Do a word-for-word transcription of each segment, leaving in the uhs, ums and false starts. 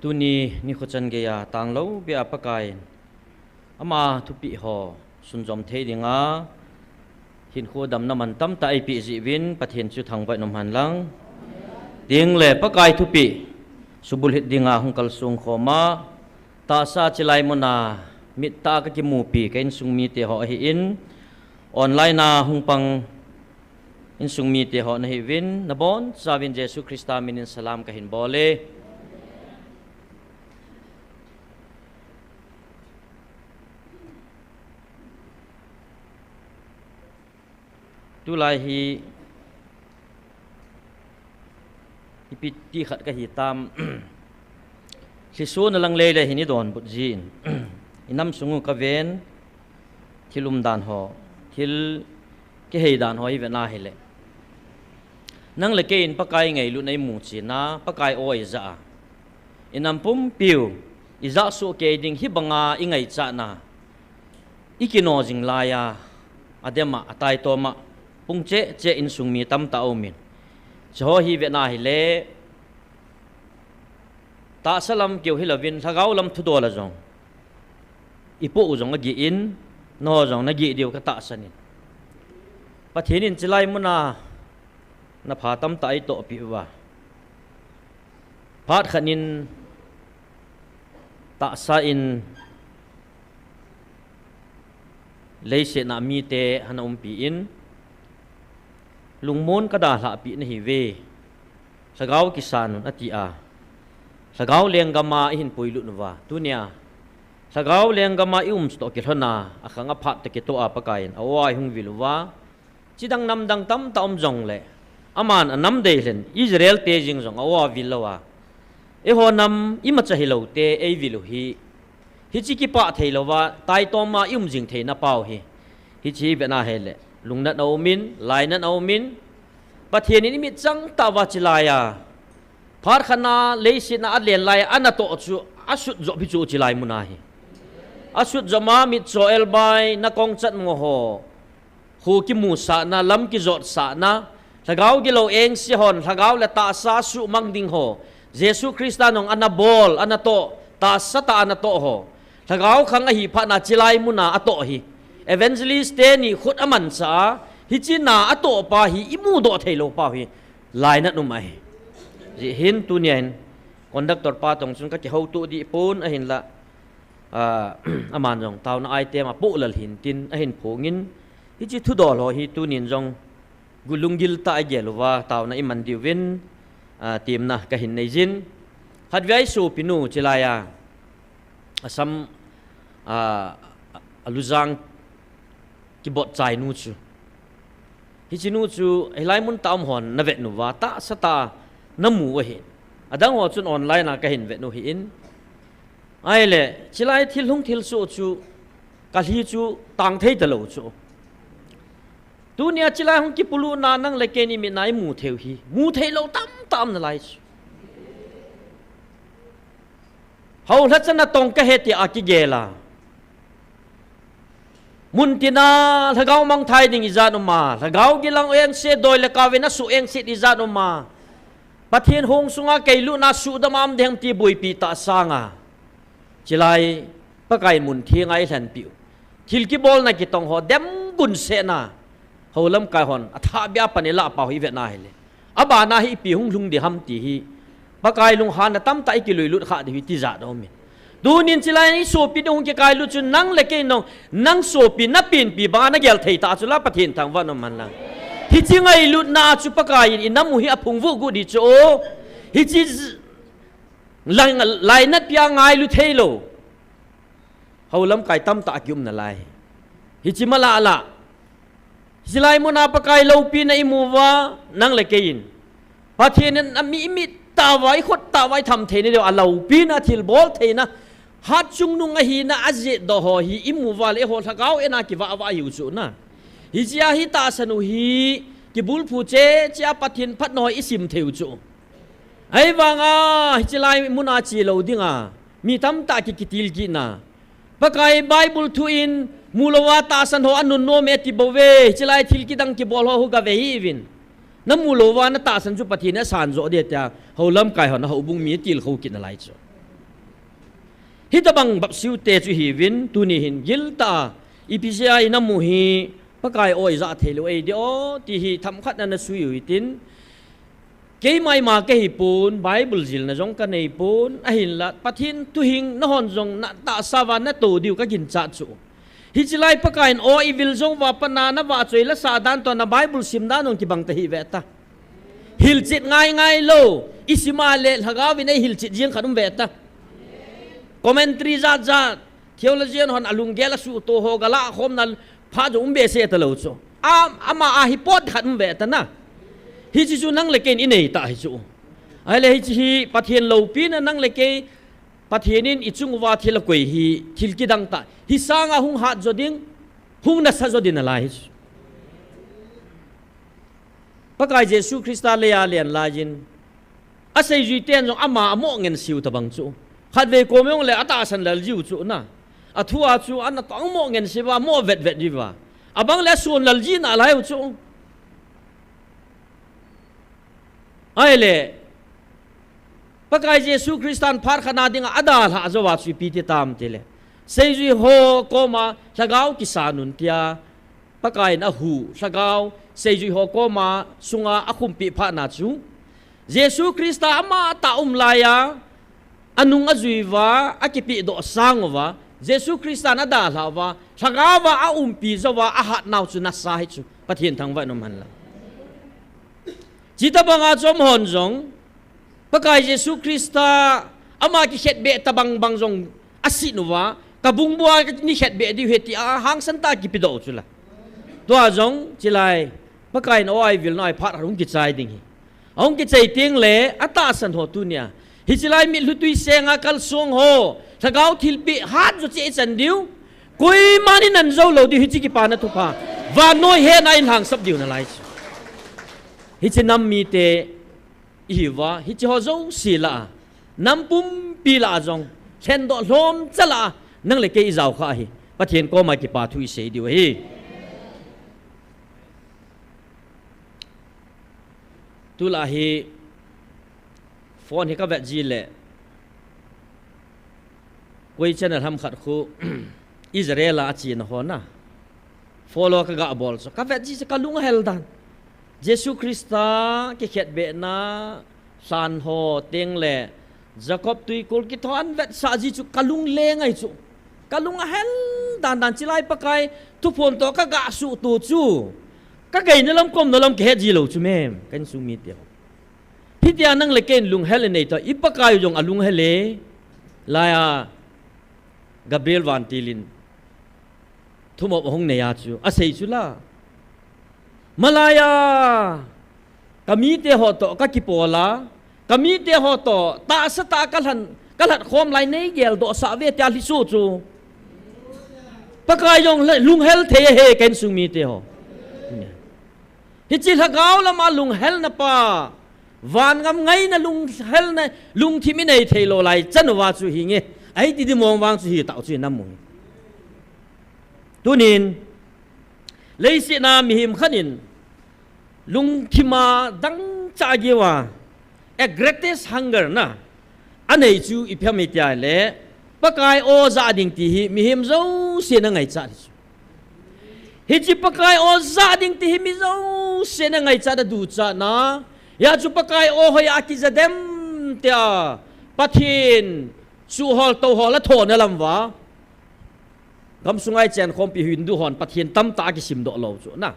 Tuni nikho chan geiya tanglou bia Pakaiyin ama thupeh ho sunjom thei dinga hinkho damna man tamtah eipeh jeh uvin Pathen chu thangvah in umhen lang. Tengle Pakai thupeh subulhit dinga hung kalsong khoma, tahsa chilai muna mittah a kakimupi ka insung mite ho ahin, online a hung pang insung mite ho nahiuvin, nabonchauvin Jesu Christa minin salam kahin bol e. Tulai hi ipi ti khat kahi tam, lhisona lang leile hin idonbut jin, inam sung u kaven, thil umdan ho, thil kiheidan ho ivet na hile, nang le keiyin Pakai ngailutna imu china, Pakai o ija a, inam pumpiu ijah soh kei ding hibanga ingaichatna ikino jing laiya, adem a, ataitom a, pung cheh cheh insung mi tamtah aumin, hicheho hi ivet na hile, tahsa lam keu hilouvin lhagao lam thudol a jong ipoh u jong agih in, nangho jong nagih diu katahsan in. Pathen in chilai muna napha tamtah eitohpeh uva, phat khat in tahsa in leiset a mite ana umpi in, lungmon kadalhahpeh nahiuve, lhagao kisan un, atia, lhagao lenggam a ihin puilut uva, tunia lhagao lenggam a ium chu toh kilhona, akhang aphat toh kitoh a Pakaiyin a-o a ihung vil uva, chidang namdang tamtah um jongle, aman anam deilhen Israel te jeng jong a-o a vil louva, eiho nam imacha hiloute eivil u hi, hiche kipah theilouva taitom a ium jing theina pau hi, hiche hi ivet na hile, lungnat aumin, lainat aumin, Pathen in imitchang tah uva chilaiya, phat khat a leiset a alen laiya anatoh chu asutjop hi chu chilai muna hi. Asutjop a mitcho elbai, nakong chatmo ho, kho kimusahna, lam kijotsahna, lhagao gilou engse hon lhagao le tahsa suhmang ding ho, Jesu Christa nong anabol, anatoh, tahsa tah a anatoh ho, lhagao khang ahi phatna chilai muna atoh hi, evangelist teni khut amanchah a, hiche na atoh pa hi imudoh theilou pau hi lainat um ahi. Hijeh hin tunia hin conductor pa tong chun kakihoutoh deh pon ahinla, aman jong taona item a pohlal hintin ahin phongin, hiche thudol ho hi tunin jong lunggil tah a igel uva taona iman diuvin temna kahin neijin. Khatvei sopinu chilaiya, Assam a, alujang kibotchainu chu, hichenu chu hilai mun tah a um hon navet uva, tahsa tah a namu u ahin, adang ho chun online a kahin vet u ahin. Ahile chilai thil hung thilsoh chu kalhi chu tang thei talou chu. Tunia chilai hung kipulutna nang le kei imit a imu theiu hi, mu theilou tamtah um nalai chu. Houlhacha natong kahi tia kigel a, muntina lhagao mangthai ding ijat um a, lhagao gilang engse, doi le kaovin asuh engset ijat um a, Pathen hong sunga keilutna suhdam a um ding ham ti boipi tah sanga, chilai Pakai mun thenga eilhenpiu, thil kibolna kitong ho demgun sehna, hou lamkai hon athahbeh a pan ilah pau hi ivet na hile, abana hi ipi hung lhung ding ham ti hi Pakai lunghanna tamtah ikiluilut khah diu hi tijat aumin. Tunin chilai isopinu hung kikailut chu nang le kei nong, nang sopi napenpi banga nagel thei tah chu la Pathen thangvah in umhen lang. Hiche ngailutna chu Pakaiyin inam u hi aphungvuh gu ding chu. Hiche lainatpia ngailu theilou hou lamkai tamtah akium nalai. Hiche malah lah, chilai muna Pakai loupina imu uva, nang le keiyin Pathen in ami imit tah uva, ikhut tah uva itham theina diu aloupina, athilbol theina, hatchungnung ahina ajetdoh ho hi imu uva le eiho lhagao ena kivah vah hiu chu na. Hichea hi tahsan u hi kibulphu cheh cheh a Pathen phatna ho isim theiu chu. Ahivanga hiche lai muna chelou dinga mi tamtah ki, kitilkitna, Pakai Bible thu in mulouva tahsan ho anunnom e ti bouve, hiche lai thil kidang kibol ho hu gave hih uvin. Namu louva natahsan chu Pathen in asan joh ding tia hou lamkai hon ahoubung mi tilkhou kit nalai chu. Hitabang bapsiu te chu hiuvin, tuni hin giltah a, ipi jeh a inamu hi, Pakai aw ija thei lou ei di aw, ti hi themkhat na nasui u hitin, keima ima kahi pon, Bible jilna jong kanei pon, ahinla, Pathen thuhing nahon jong natahsa uva nato diu kaginchat chu. Hiche lai Pakai in aw ivil jou uva pat na navahchoi lasah dan toh na Bible sim dan jong kibang ta hih ve ta. Hilchet ngai ngai lou, isim a le lhagao vin eihilchet jeng khat um ve ta. Commentary jat jat, theologian hon alunggel asuhto ho galah khomna phat jong um behseh talou chu. A, ama a hi pot khat um ve ta na. Hiche chu nang le keiin inei tah hi chu. Ahile hiche hi Pathen loupina nang le kei Pathen in ichung uva thil akoi hi, thil kidang tah. Hisanga hung hat jo ding, hung nasa jo ding nalai hi chu. Pakai Jesu Christa leiya alen laiyin, aseijui ten jong ama amo ngen siu tabang chu. Khatvei kom jong le atahsan lel jiu chu na. Athu a chu ana tong mo ngen siuva, mo vetvet jiuva. Abang le asun lel ji nalai u chu. Ahile, Pakai Jesu Christan phat khat na dinga adalhah jouva chu ipi ti tam tile, seijui ho koma lhagao kisan un tia, Pakai in ahu lhagao seijui ho koma sunga akhumpi phat na chu, Jesu Christa ama tah um laiya, anung ajui uva, akipehdoh sang uva, Jesu Christan adalhah uva, lhagao va aumpi jouva, ahat nau chu nasa hi chu, Pathen thangvah in um hen lang. Chuti tabanga chu amahon jong, Pakai Jesu Christa ama kikhetbeh tabang bang jong asin uva, kabung bua nikhetbeh diu ahi tia hangsan tah a kipedoh u chu la. Tua jong, chulai, Pakai in aw ivil nau hi phat ahung kichai ding hi. Ahung kichai teng le, atahsan ho tunia. Hiche lai mitlhi tui senga kalsong ho, lhagao thilpeh hat jo cheh ichan diu. Koiman inan jou lou diu hiche kipana thupha. Vannoi hena inlhangsap diu nalai chu. Hiche nam mite ihiuva, hiche ho jouse lah a, nam pumpi lah a jong, lhendoh lhomcha lah a, nang le kei ijao kha hi, Pathen koma kipa thu isei diu ahi. Tulai hi, phone hi kavet ji le, koi channel ham khat khu, Israel a achena ho na. Follow kagah bol chu. Kavet ji chu kalung ahel dan. Jesu Christa kikhetbehna lhan ho teng le Jacob tuikul kithon vetsah ji chu kalung leng ahi chu. Kalung ahel dan dan chulai Pakai thuphon toh kagah suhto chu. Kagei na lam kom na lam kihet ji lou chu mem. Ka insung mite ho. Hitia nang le kei in lunghel inei ta, i Pakai u jong alunghel e. Laiya, Gabriel vantil in thumop ahung nei a chu, asei chu la. Malaiya, ka mite ho toh ka kipol a, ka mite ho toh tahsa tah a ka lhan, ka lhat khom lai nei geldoh sah ve tia lhiso chu. Pakai jong le, lunghel thei ahi ka insung mite ho. Hiche lhagao lama lunghelna pa, van ngam ngaina lunghelna, lungthim inei thei lou lai chan uva chu hinge. Ahi ti di mong vang chu hi tao chu inam u hi. Tunin, leiset a mihem khat in, lungthima dangchah geiya, a greatest hunger na, anei chu ipi ham itia le, Pakai aw jah ding ti hi, mihem jousen angaichat hi chu. Hiche Pakai aw jah ding ti hi mi jousen angaichat a duchatna. Hia chu Pakai aw hoiya akija dem tia, Pathen suhhol touhol athona lam uva. Gamsunga i chenkhompi Hindu hon Pathen tamtah akisimdoh lou chu na.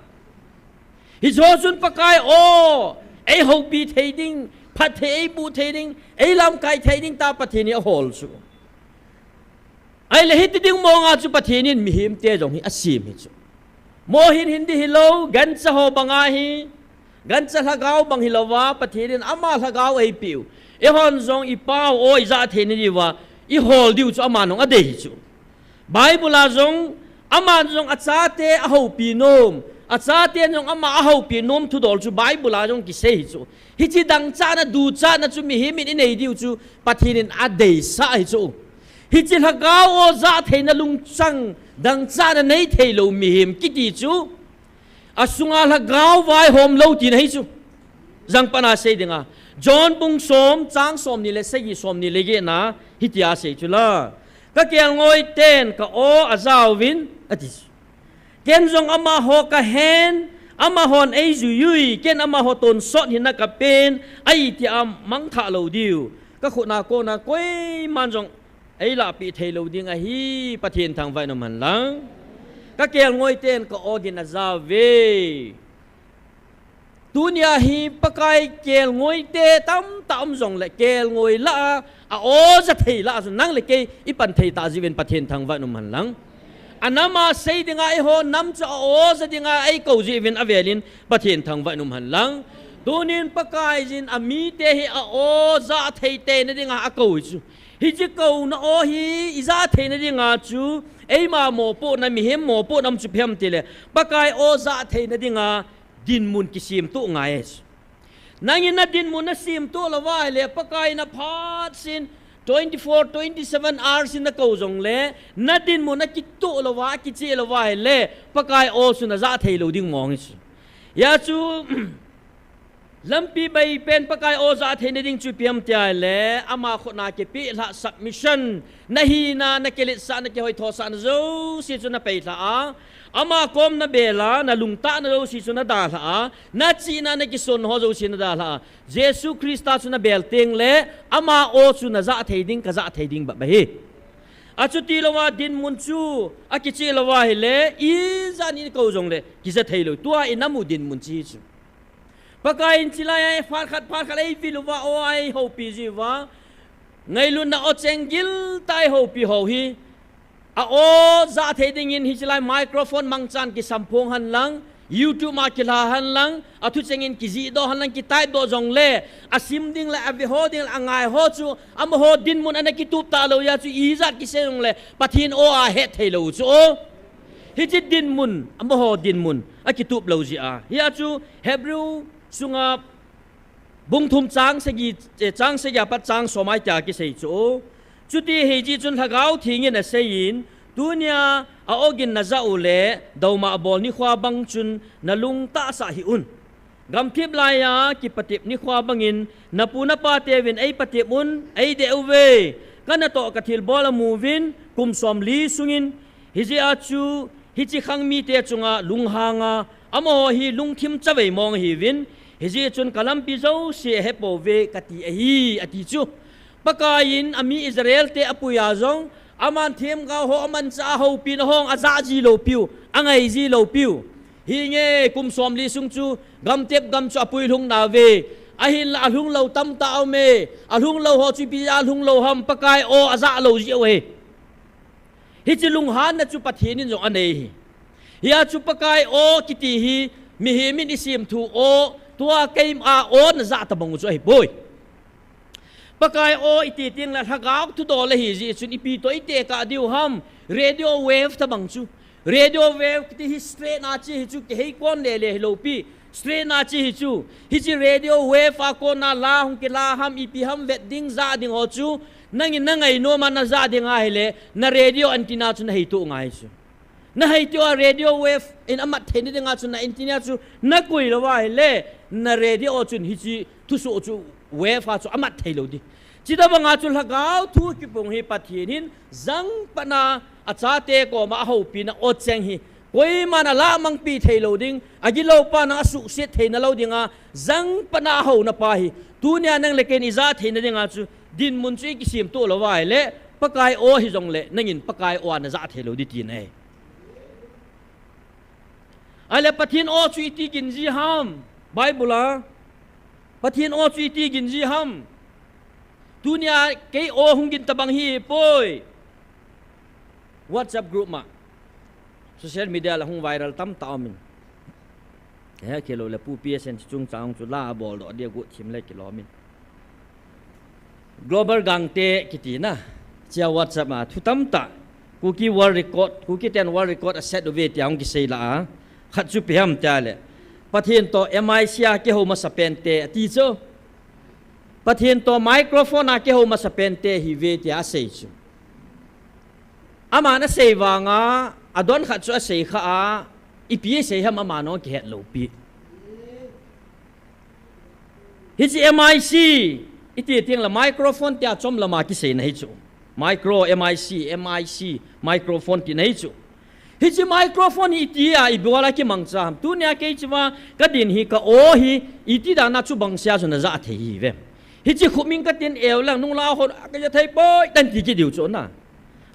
Hiche ho chun Pakai aw, eihoupi thei ding, phatthei eibuh thei ding, eilamkai thei ding tia Pathen hi ahol chu. Ahile hiti ding monga chu Pathen in mihemte jong hi asem hi chu. Mohin hin di hilou, gancha ho banga hi, gancha lhagao bang hilouva, Pathen in ama lhagao eipeh u. Eihon jong i Pa u aw ijah theina diuva, ihol diu chu aman jong adei hi chu. Bible a jong, aman jong achate ahoupi nom, achaten jong ama ahoupi nom thudol chu Bible a jong kisei hi chu. Hiche dangchahna, duchatna chu mihem in inei diu chu Pathen in adeisah hi chu. Hiche lhagao aw jah theina lungchang dangchahna nei theilou mihem kiti chu, asunga lhagao vaihom lou tina hi chu. Jangpatna sei dinga, John bung som, chang somni le sagi, somni le getna, hitia asei chu la. Ka kelngoi ten ka aw a jauvin, a ti. Ken jong amaho ka hen, amahon ei jui ui, ken amaho tonsot hina ka pen, a iti a mangthah lo diu. Ka khutna kona koiman jong ei lahpeh thei lo ding ahi, Pathen thangvah in um hen lang. Ka kelngoi ten ka aw gin a jauve. Tunia hi Pakai kelngoi te tamtah um jongle, kelngoi lah a, a aw ja thei lah a chu nang le kei i pan thei ta jiuvin Pathen thangvah in um hen lang. A nam a sei dinga eiho nam chu a aw ja dinga ei kou jiuvin avelin Pathen thangvah in um hen lang. Tunin Pakai jin a mite hi a aw ja thei teina dinga a kou chu. Hiche kouna aw hi i ja theina dinga chu eima mopohna, mihem mopohna um chu ipi ham tile, Pakai aw ja theina dinga dinmun kisemtoh ngai e chu. Nangin na dinmun na semtoh lou va ahile, Pakai in aphat sin twenty-four, twenty-seven hours in na kou jongle, na dinmun a kitoh lou va, a kicheh lou va ahile, Pakai aw chu na ja thei lou ding mong e chu. Hia chu, lampi bei pen Pakai aw ja theina ding chu ipi ham tia ahile, ama khutna kipeh lhah, submission, na hina, na kiletsahna, kihoithosahna jouse chu na pei lhah a, ama kom na bel a, na lungtahna jouse chu na dalhah a, na chihna, na kisonna ho jouse na dalhah a, Jesu Christa chu na bel tengle, ama aw chu na ja thei ding, ka ja thei ding bep ahi. Achuti louva dinmun chu a kicheh lou va ahile, ijat in i kou jongle kija thei lou. Tua i nam u dinmun chu hi chu. Pakai in chilai a phat khat, phat khat ei vil uva, aw ei houpi jiuva, ngailutna aw cheng giltah ei houpi ho hi, a aw ja thei dingin hiche lai microphone mangchan kisamphong hen lang, YouTube a kilha hen lang, a thucheng in kijihdoh hen lang, kitypedoh jongle, a sim ding le, a ve ho ding le, a ngai ho chu, amaho dinmun ana kitup talou jeh a chu ijat kisei jongle, Pathen aw a het thei lou chu o. Hiche dinmun, amaho dinmun a kitup lou jeh a. Hia chu Hebrew sunga bung thum chang sagi, eh, chang sagi a pat chang som a hitia kisei chu. Chuti ahijeh chun Lhagao Theng in aseiyin, tunia a aw gin na ja u le, douma bol nikho bang chun na lung tahsa hih un. Gamthip laiya kipatep nikho bangin, na pu na pa teuvin ei patep un, ei deh uve. Ka natoh ka thilbol amuvin, kum somli sungin, hijeh a chu, hiche khang mite chunga lunghanga, amaho hi lungthim chavei mong ahiuvin, hijeh chun ka lampi jouse ahepouve kati ahi, ati chu. Pakai in ami Israel te apui a jong, aman themgao ho, amanchah a houpina ho a ja ji lou piu, a ngai ji lou piu. Hinge kum somli sung chu, gamtep gam chu apui lhung nauve. Ahinla alhung lou tamtah aume, alhung lou ho chu ipi a lhung lou ham, Pakai aw a ja lou jeh u ahi. Hiche lunghanna chu Pathen in jong anei ahi. Hia chu Pakai aw kiti hi, mihem in i semthu aw, tua keima aw na ja tabang u chu ahipoi. Pakai aw i ti tengle Lhagao thudol ahijeh chun ipi toh i tekah diu ham, radio wave tabang chu. Radio wave kiti hi straight na che hi chu kihei kon lele hilou pi. Straight na che hi chu. Hiche radio wave a kona la hung kila ham, ipi ham vet ding, ja ding ho chu. Nangin na ngainom a na ja ding ahile, na radio antenna chu na heitoh ngai chu. Na heitoh a radio wave in amat theina dinga chu na antenna chu na kui lou ahile, na radio chun hiche thusoh chu wave a chu amat thei lou ding. Chuti banga chu Lhagao thu kipung hi Pathen in jangpatna a chate koma ahoupina aw cheng hi koiman alahmangpi thei lou ding, agilou pa nang asuhset theina lou dinga, jangpatna ahouna pa hi, tunia nang le kei in i ja theina dinga chu, dinmun chu i kisemtoh lou va ahile, Pakai aw hijongle, nangin Pakai aw a na ja thei lou ding tina ahi. Ahile Pathen aw chu iti gin ji ham, Bible a. Pathen aw chu iti gin ji ham. Tunia kei aw hung gin tabang hipoi. WhatsApp group ma, social media la hung viral tamtah aumin. He, kei lou le Pu P S N chungchang chu la aboldoh dia guhthim le kilomin. Global Gangte kiti na, chia WhatsApp a thu tamtah, Kuki World Record, Kuki ten World Record aset uve tia hung kisei lah a, khat chu ipi ham tia le, Pathen toh M I C a kihou masapen te ati chu. Pathen toh microphone a kihou masapen te ahiuve tia asei chu. Aman asei vanga, adon khat chu asei kha a, ipi asei ham ama nong kihet lou pi. Hiche M I C, iti tengle microphone tia chom lama kiseina hi chu. Micro, M I C, M I C, microphone ti nei chu. Hiche microphone hi iti a, ibola kimangcha ham. Tunia kei chiva, kadin hi ka-o hi, iti dan a chu bangsia chu naja thei hi ve. Hiche khuming katin eu lang, nungla hon, kaja thei poi, tan ti kit diu chu na.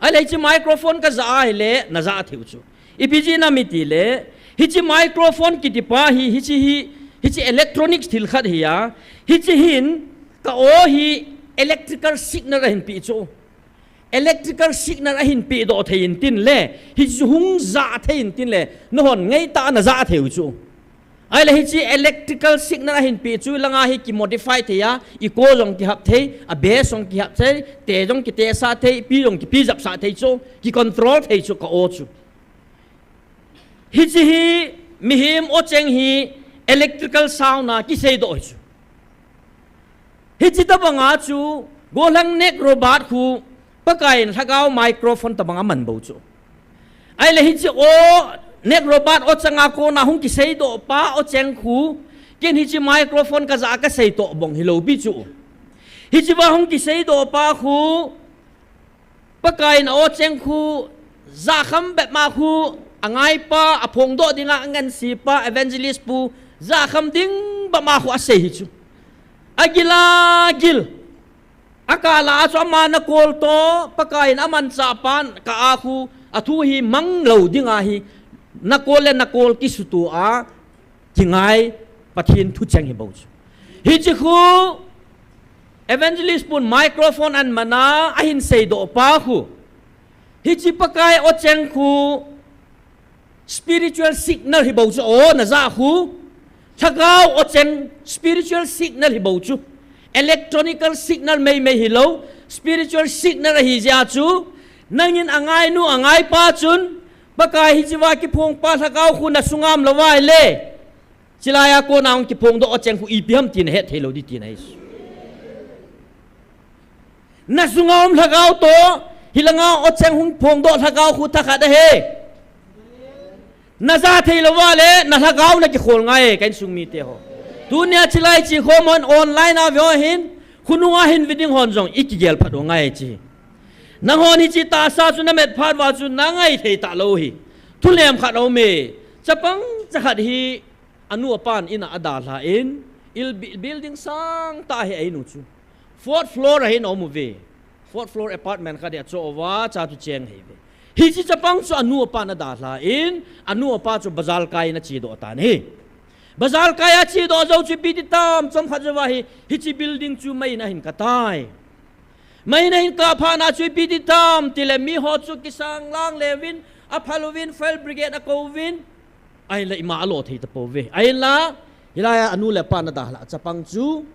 Ahile hiche microphone kaja ahile, naja thei u chu. Ipi jeh ham itile, hiche microphone kiti pa hi, hiche hi, hiche electronics thil khat hi a, hiche hin, ka-o hi electrical signal ahin pe chu. Electrical signal ahin pe doh thei intin le, hiche hung ja thei intin le, nahon ngeitah a naja thei u chu. Ahile hiche electrical signal ahin pe chu, langa hi ki modify thei a, echo jong kihap thei, a bass jong kihap thei, te jong kitesah thei, pi jong kipijapsah thei chu, ki control thei chu ka-o chu. Hiche hi mihem o cheng hi electrical sound a kiseidoh hi chu. Hiche tabanga chu gollhang neck robot khu Pakaiyin lhagao microphone tabanga man bou chu. Ahile hiche o neck robot o changa kona hung kiseidoh pa o cheng khu ken hiche microphone kaja a kasei toh bong hilou pi chu. Hiche va hung kiseidoh pa khu Pakaiyin a o cheng khu, jakham bep ma khu, angaipa, aphongdoh dinga angensipa, evangelist pu, jakham ding bep ma khu asei hi chu. Agil agil. Akala a chu ama nakol toh, Pakaiyin amanchah pan, ka-a khu, athu hi manglou dinga hi, nakol le nakol kisuto a, kingai Pathen thu cheng hi bou chu. Hiche khu evangelist pun microphone ahin man a, ahin seidoh pa khu. Hiche Pakai o cheng khu spiritual signal hi bou chu, o naja khu. Lhagao o cheng spiritual signal hi bou chu. Electronical signal meimei hilou, spiritual signal ahi jeh a chu. Nangin angainu angaipa chun, Pakai hiche va kiphong pa lhagao khu nasunga um lou va ahile. Chulai a kona hung kiphongdoh a cheng khu ipi ham ti nahet thei lou ding tina ahi. Nasunga um lhagao toh, hilanga o cheng hung phongdoh lhagao khu thakhat ahi. Naja thei lou va le, nalhagao nakikhol ngai, ka insung mite ho. Tunia chulai chi khom hon online a ve ho hin, khonunga hin ve ding hon jong ikigel phat u ngai chi. Nanghon hiche tahsa chu namet phat uva chu nangai thei talou hi. Thulem khat aume. Chapang chakhat hi anu apan in a adalhan, il bi-, building sangtah hi a-in u chu. Fourth floor a hin aum uve. Fourth floor apartment khat hi achoh uva, cha chu cheng ahi ve. Hiche chapang chu anu apan adalhan, anu apa chu bazar kai in achedoh tan ahi. Bazar kai a achedoh jou chu ipi ti tam, chomkhat jouva hi, hiche building chu mei in ahin kah tai. Mei in ahin kah phat na chu ipi ti tam, tile miho chu kisang lang leuvin, aphal uvin, fire brigade akouvin, ahinla ima alo thei tapouve. Ahinla, hilai a anu le apan adalha chapang chu,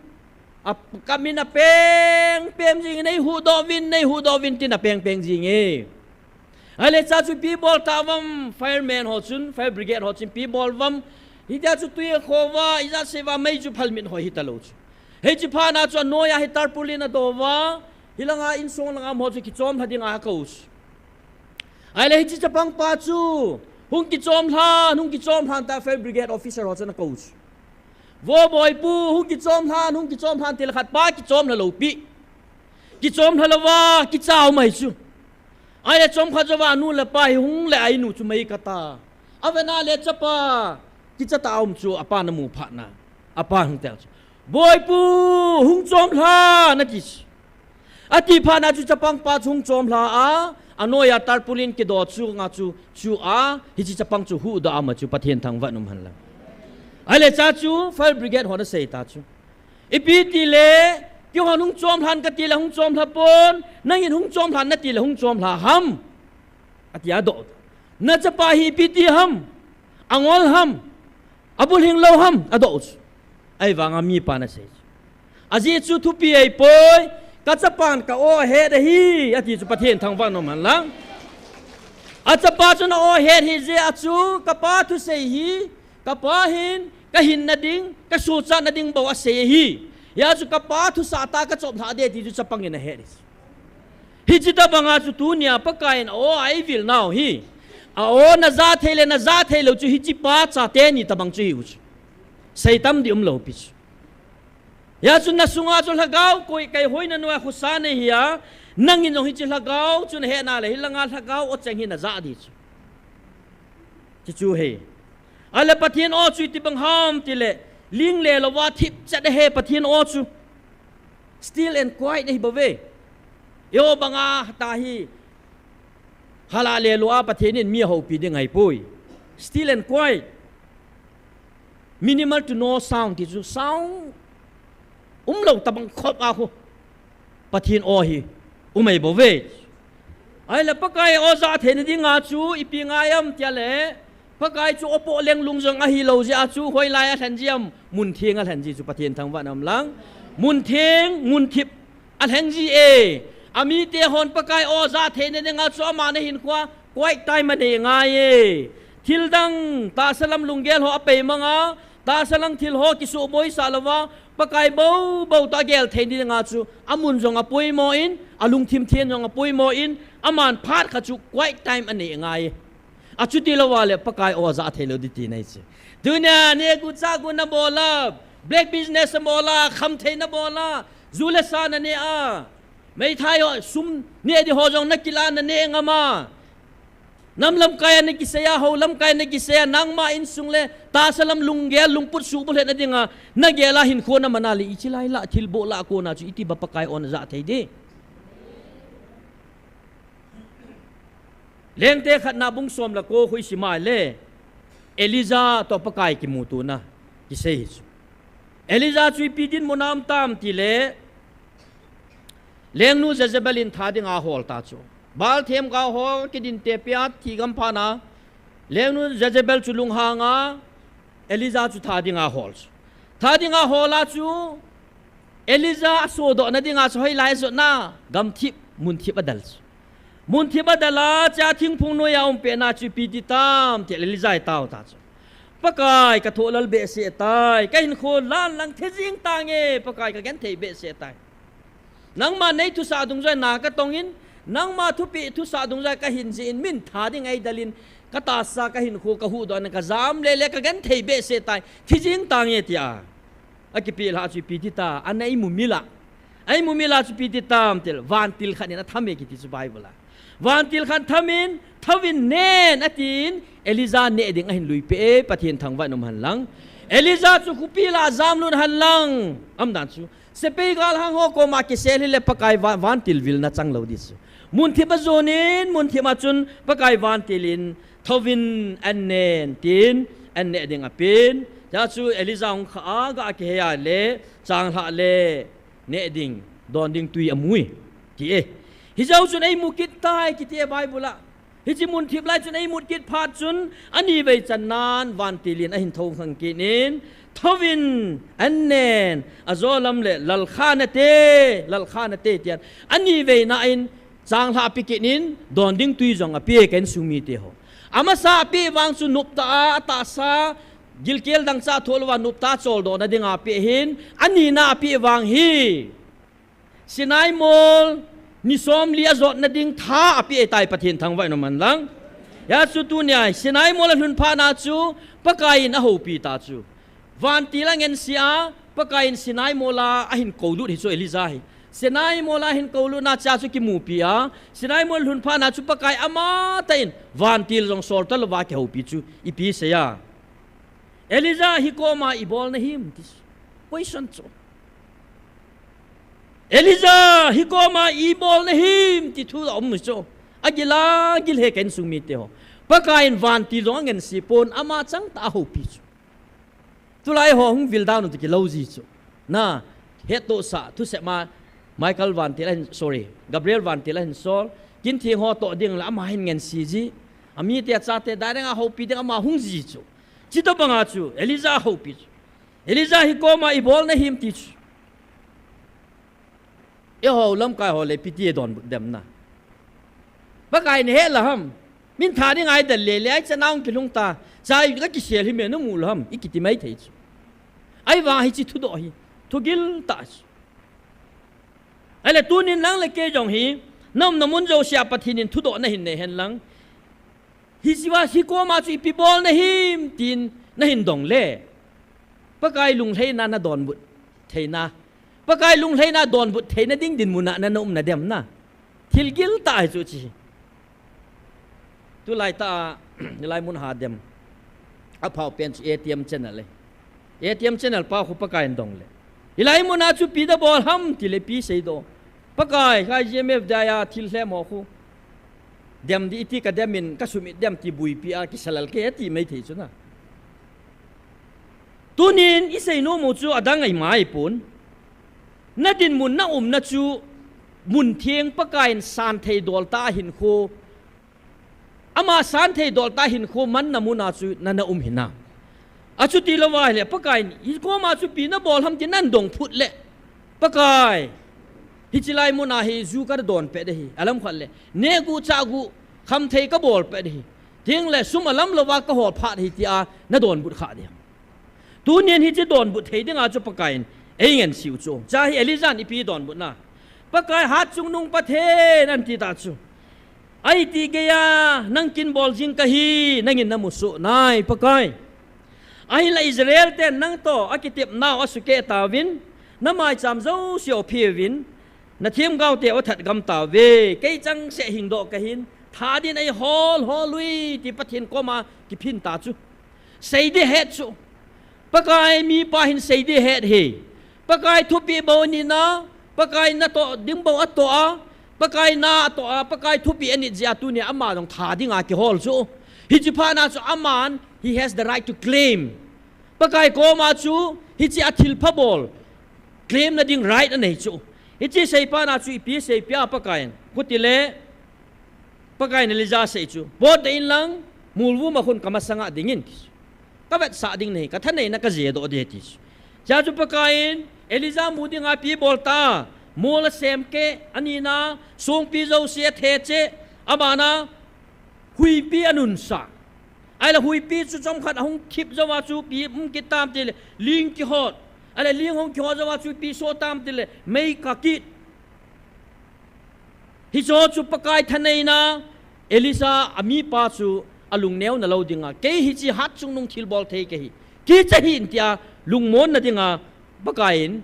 a, kamin apeng peng jing, neihuhdoh uvin, neihuhdoh uvin tin apeng peng jing e. Ahile cha chu ipi bol tauvam, fireman ho chun, fire brigade ho chun ipi bol uvam. Hitia chu tui akho uva, ijat sei uva, mei chu phalmit hoi hitalou chu. Hiche phat na chu anoiya hi tarpaulin adouva, hilanga insung langa um ho chu kichomlha dinga akou chu. Ahile hiche chapang pa chu, hung kichomlhan, hung kichomlhan tia fire brigade officer ho chun akou chu. Vo boipu, hung kichomlhan, hung kichomlhan tile khat pa kichomlha lou pi. Kichomlha louva, kicha um ahi chu. Ahile chomkhat jouva anu le apa hi hung le a-in u chu mei kah ta. Avet na le chapa, kicha tah a um chu apan amu phat na. Apan hung tel chu. Boipu, hung chomlhan, ati chu. Ati phat na chu chapang pa chu hung chomlha a, anoiya tarpaulin kido chu nga chu, chu a, hiche chapang chu huhdoh a ama chu Pathen thangvah in um hen lang. Ahile cha chu fire brigade hon asei ta chu. Ipi tile, keihon hung chomlhan kati le hung chomlha pon, nangin hung chomlhan nati le hung chomlha ham. Ati adoh. Nachapa hi ipi ti ham. Angol ham. Abulhing lou ham. Adoh chu. Ahivanga mipan asei chu. Ajeh chu thupi ahipoi, kachapan ka-o ahet ahi, ati chu Pathen thangvah in um hen lang. Achapa chun a-o ahet ahi jeh a chu, kapa thusei hi, kapa hin, kahinna ding, kasochatna ding bou asei ahi. Hijeh a chu kapa thusah tah a kachomlha ding ti chu chapang in ahet ahi. Hiche tobanga chu tunia Pakaiyin a-o a eivil nau hi. A-o naja thei le naja thei lou chu hiche pa chate ni tobang chu hiu chu. Seitam ding umlou pi chu. Hijeh chun nasunga chu lhagao koi kaihoina noiya khosa nei hia, Nangin jong hiche lhagao chu nahetna le, hilanga lhagao o cheng hi najah di chu. Chuchu hi. Ahile Pathen o chu iti bang ham tile, ling le louva thipchet ahi Pathen o chu. Still and quiet ahi bouve. Eiho banga tahi. Hala le lou a Pathen in mi ahoupi ding ahipoi. Still and quiet. Minimal to no sound ti chu sound umlou tabang khop a khu. Pathen o hi um ahi bouve. Ahile Pakai o jah theina dinga chu ipi ngai am tile, Pakai chu o poh leng lung jong ahilou jeh a chu hoilai a lhen ji am, mun theng a lhen ji chu Pathen thangvah in um lang. Mun theng, mun thip a lhen ji e. Amite hon Pakai o jah theina dinga chu ama nahinkhoa quiet time anei ngai e. Thil dang tahsa lam lunggel ho apei manga, tahsa lang thil ho kisuhboisah louva, Pakai bou bou toh agel theina dinga chu, amun jong apoimo in, alungthim theng jong apoimo in, aman phat khat chu quiet time anei ngai. Achuti louva le Pakai o jah thei lou ding tina ahi chu. Tunia negucha gu nabol a, black business nabol a, khamthei nabol a, ju le sa naneh a, meithai ho sum neh ding ho jong nakilah a naneh ngam a. Nam lamkai a nakisei a, hou lamkai a nakisei a, nangma insung le tahsa lam lunggel, lungput suhbulhit na dinga nagel a hinkho naman a le, hiche lai lah thilbol lah a kona chu iti bang Pakai o najah thei ding. Lengte khatna bung som le ko khu isim a le, Elijah toh Pakai kimutona kisei hi chu. Elijah chu ipi dinmun a um tam tile, lengnu Jezebel in tha dinga hol ta chu. Baal themgao ho kidinte pia thigam phat na, lengnu Jezebel chu lunghang a, Elijah chu tha dinga hol chu. Tha dinga hol a chu, Elijah asodoh na dinga chu hoilai jotna, gamthip, munthip adel chu. Munthip adel a, chua thingphung noiya um pet na chu ipi ti tam tile Elijah in atao ta chu. Pakai, kathoh lal behseh tai, kahinkho lal lang thijing tange, Pakai kagenthei behseh tai. Nangma neithusah dungjuia na katong in, nangma thupeh thusah dungjuia kahin jih in, min tha ding eidel in, katahsa kahinkho kahuhdoh na kajam lele kagenthei behseh tai, thijing tange tia. Akipeh lah chu ipi ti ta, ana imu mil a. Aimu mil a chu ipi ti tam tile, vantil khat in atham e kiti chu Bible a. Vantil khat tham in, thouvin nen atin, Elijah neh ding ahin lui peh e, Pathen thangvah in um hen lang. Elijah chu khopi lah a jamlut hen lang. Aumdan chu, sepai galhang ho koma kisel hile Pakai va-, vantil vilna chang lou ding chu. Munthip a jon in, munthip a chun Pakai vantil in, thouvin an nen tin, an neh ding apen. Chua chu Elijah hung khah a, ga kihei a le, changlhah le, neh ding, don ding tui amu e, ti e. Hijou chun eimu kit tai, kiti e Bible a. Hiche munthip lai chun eimu kit phat chun, anivei channan vantil in ahin thoukhang kit in, thouvin an nen, ajo lam le, lal kha nate, lal kha nate, tin, anivei na in, changlhah apeh kit in, don ding tui jong apeh e ka insung mite ho. Amasa apeh vang chu noptah a, atahsa, gilkel dangchah thoh louva noptah a choldoh na dinga apeh ahin, anina apeh vang hi. Sinai mol, ni somli ajotna ding tha apeh tai Pathen thangvah in um hen lang. Hijeh chun tunia, Sinai mol alhun phat na chu, Pakai in ahoupi ta chu. Vantil angense a, Pakai in Sinai mol a ahin koulut hi chu Elijah hi. Sinai mol a ahin koulut na chua chu kimupi a, Sinai mol lhun phat na chu Pakai amatah in, vantil jong sol talouva akihoupi chu, ipi sei a. Elijah hi koma ibol nahim ti. Question chu. Elijah hi koma ibol nahim ti thu aum chu. Agil a, agil e ka insung mite ho. Pakai in vantil jong angense pon ama changtah a ahoupi chu. Tulai ho hung vil dan u ti kilou ji chu. Na, hettohsah, thusei ma, Michael vantil ahin, sorry, Gabriel vantil ahin sol, kin theng ho toh ding le ama hin ngense ji. Amite achate direct a houpi ding ama hung ji chu. Chuti banga chu, Elijah ahoupi chu. Elijah hi koma ibol nahim ti chu. Eiho lamkai ho le ipi ti donbut dem na. Pakai nahet lou ham. Min tha ding eidel lele, ahi chana hung kilhung ta. Chua kakisel hi me namu lou ham. Ikiti maithei chu. Ahivang hiche thudoh hi. Thugil tah chu. Ahile tunin nang le kei jong hi. Na umna mun jousea Pathen in thudoh nahin nei hen lang. Hiche a, hi koma chu ipi bol nahim tin nahin dong le. Pakai lunglhaina nadonbut theina. Pakai lunglhaina donbut theina ding dinmun a na, na um nadem na. Thil gil tah hi chu chi. Tulai tah a, hilai mun a dem. Aphau pen chu A T M channel le. A T M channel pa khu Pakai in dong le. Hilai mun a chu ipi da bol ham ti le ipi seidoh. Pakai, kha G M F dia thil lhem ho khu. Dem ding iti ka dem in ka sumit dem ti buipi a kisa lel kei ti mai thei chu na. Tunin i seinom u chu adang ahi mai pon. Na dinmun na umna chu mun theng Pakai in san thei dol tah hinkho. Ama san thei dol tah hinkho manna mun a chu na na um hinam. Achuti lou va ahile Pakai in i koma chu ipi na bol ham ti nan dong phut le. Pakai. Hichi lai mun a hi ju ka don peh ding ahi. Alam khat le. Neh gu chah gu kham thei ka bol peh ding ahi. Ding le sum alam lou va ka hol phat ding ahi tia na donbut kha ding. Tunin hichi donbut thei dinga chu Pakai in ei ngen siu chu. Cha hi Elijah in ipi donbut na. Pakai hat chungnung Pathen an ti ta chu. Ahi ti geiya nang kin bol jing ka hi, nangin na musuh nai Pakai. Ahinla Israel ten nang toh akitepnau asukeh tauvin, na maicham jouse aphe uvin, na themgao te athat gam tauve, kei changseh hingdoh ka hin, tha din ei hol hol ui ti Pathen koma kiphin ta chu. Sei ding het chu. Pakai mipa hin sei ding het hi. Pakai thupeh bou anit na, Pakai na toh ding bou atoh a, Pakai na atoh a, Pakai thupeh anit jeh a tunia ama jong tha dinga kihol chu. Hichi phat na chu aman, he has the right to claim. Pakai koma chu, hichi a thilpha bol. Claim na ding right anei chu. Hichi sei phat na chu ipi sei pia Pakai in. Khuti le, Pakai in Elijah sei chu. Potdoh in lang, mulvum a khun ka masanga dingin. Ka vetsah ding nahi, ka thaneina ka jihdoh ding ti chu. Chea chu Pakai in, Elijah mu dinga ipi bol ta, mol asem keh, anina, songpi jouse athe cheh, abana, huipi anunsah. Ahile huipi chu chomkhat ahung thip jouva chu ipi um kit tam tile, ling kihot. Ahile ling hung kihot jouva chu ipi so tam tile, mei kah kit. Hicho chu Pakai thaneina, Elijah amipa chu alungneo na lou dinga, kei hichi hat chungnung thilbol thei kahi. Kicha hih in tia lungmon na dinga, Pakai in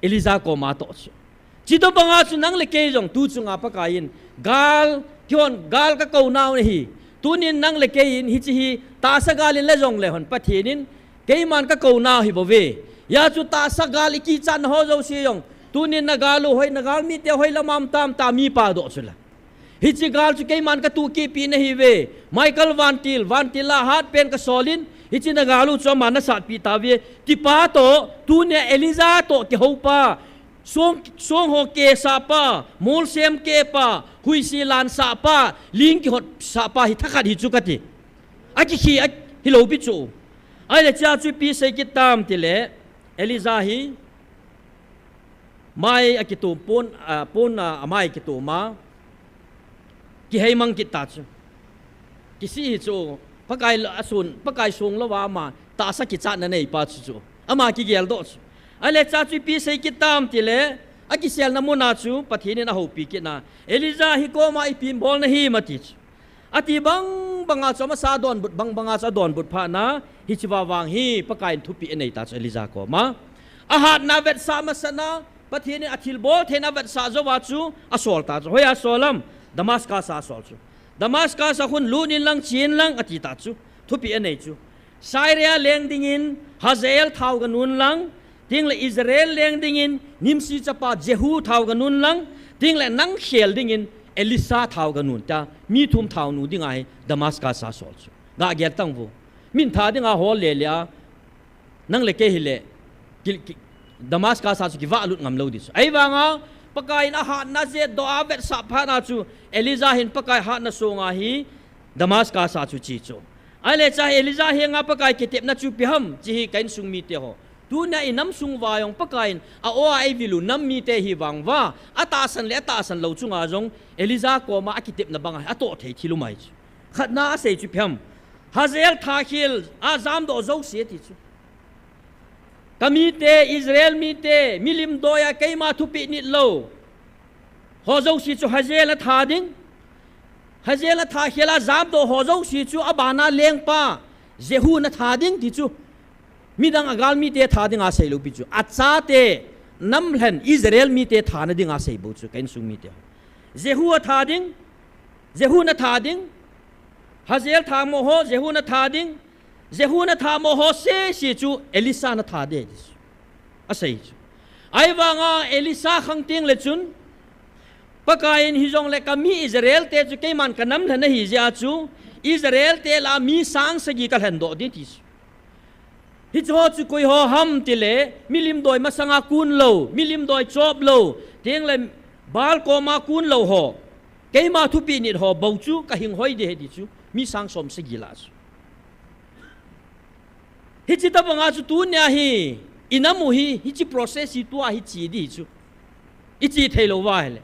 Elijah koma atoh chu. Chutobanga chu nang le kei jong tu chunga Pakai in gal, kihon gal ka kou nau nahi. Tunin nang le kei in hichi hi tahsa gal in le jongle hon Pathen in keiman ka kou nau hi bou ve. Hia chu tahsa gal i kichatna ho jouse jong. Tunin na gal u hoi, na gal mite hoi lama um tam ta mipa doh chu la. Hichi gal chu keiman ka tuh kit pi nahi ve. Michael vantil, vantil a hat pen ka sol in, hichi na gal u chu ama na satpi ta ve. Tipa toh, tunia Elijah toh kihou pa. Song, song ho keh sah pa, mol sem keh pa, huisi lansah pa, ling kihot sah pa hi thakhat hi chu kati. Akikhi, a, hilou pi chu. Ahile chea chu ipi sei kit tam tile, Elijah hi, mai akitom pon, a, pon a, amai akitom a, kihei mang kit ta chu. Kisih hi chu, Pakai la, asun, Pakai song louva ama, tahsa kichatna nei pa chu chu. Ama kigeldoh chu. Ahile chea chu ipi sei kit tam tile, akiselna muna chu, Pathen in ahoupi kit na. Elijah hi koma ipi bol nahi ma ti chu. Ati bang banga chu amasa donbut, bang banga chu adonbut phat na, hichi vang hi, Pakai in thupeh anei ta chu Elijah koma. Ahatna vetsah masana, Pathen in athilbol theina vetsah jouva chu, asol ta chu. Hoiya asol am, Damascus a asol chu. Damascus a khun lut in lang, chen lang, ati ta chu. Thupeh anei chu. Syria leng dingin, Hazael thao ganun lang, tingle Israel leng dingin, Nimsi chapa Jehu thao ganun lang, tingle nang khel dingin, Elisha thao ganun ta, mi thum thao nu dinga hi Damascus a asol chu. Gagel tang vo. Min tha dinga hol le le a, nang le kei hile, ki, ki, Damascus a chu kivah lut ngam lou ding chu. Ahivanga, Pakai in ahatna jetdoh a vetsah phat na chu, Elijah hin Pakai hatna songa hi, Damascus a chu che chu. Ahile chea Elijah henga Pakai kitepna chu ipi ham, chi hi ka insung mite ho. Tunia inam sung uva jong Pakai in a-o a eivil u nam mite hi vang uva, atahsan le atahsan lou chunga jong Elijah koma akitepna banga hi atoh thei thil um ahi chu. Khatna asei chu ipi ham. Hazael tha khel a jamdoh jouse ti chu. Ka mite, Israel mite, milim doiya keima thupeh nit lou. Ho jouse chu Hazael na tha ding. Hazael na tha khel a jamdoh ho jouse chu abana lengpa, Jehu na tha ding ti chu. Midang agal mite tha dinga sei lou pi chu. Achate, namlhen Israel mite thana dinga sei bou chu, ka insung mite. Jehu atha ding, Jehu natha ding, Hazael thamo ho, Jehu natha ding, Jehu nathamo ho sese chu Elisha natha ding. Asei chu. Ahivanga Elisha khang tengle chun, Pakaiyin hijongle kami Israel te chu keiman kanam lhen ahi jeh a chu, Israel te lah a mi sang sagi kalhendoh ding ti chu. Hiche ho chu koi ho ham tile, milim doi masanga kun lou, milim doi chop lou, tengle Baal koma kun lou ho, keima thupeh nit ho bou chu kahing hoi ding ahi ti chu, mi sang som sagi lah a chu. Hiche tobanga chu tunia hi, inam u hi, hiche process hi tua hi che ding chu. Iche thei lou va ahile.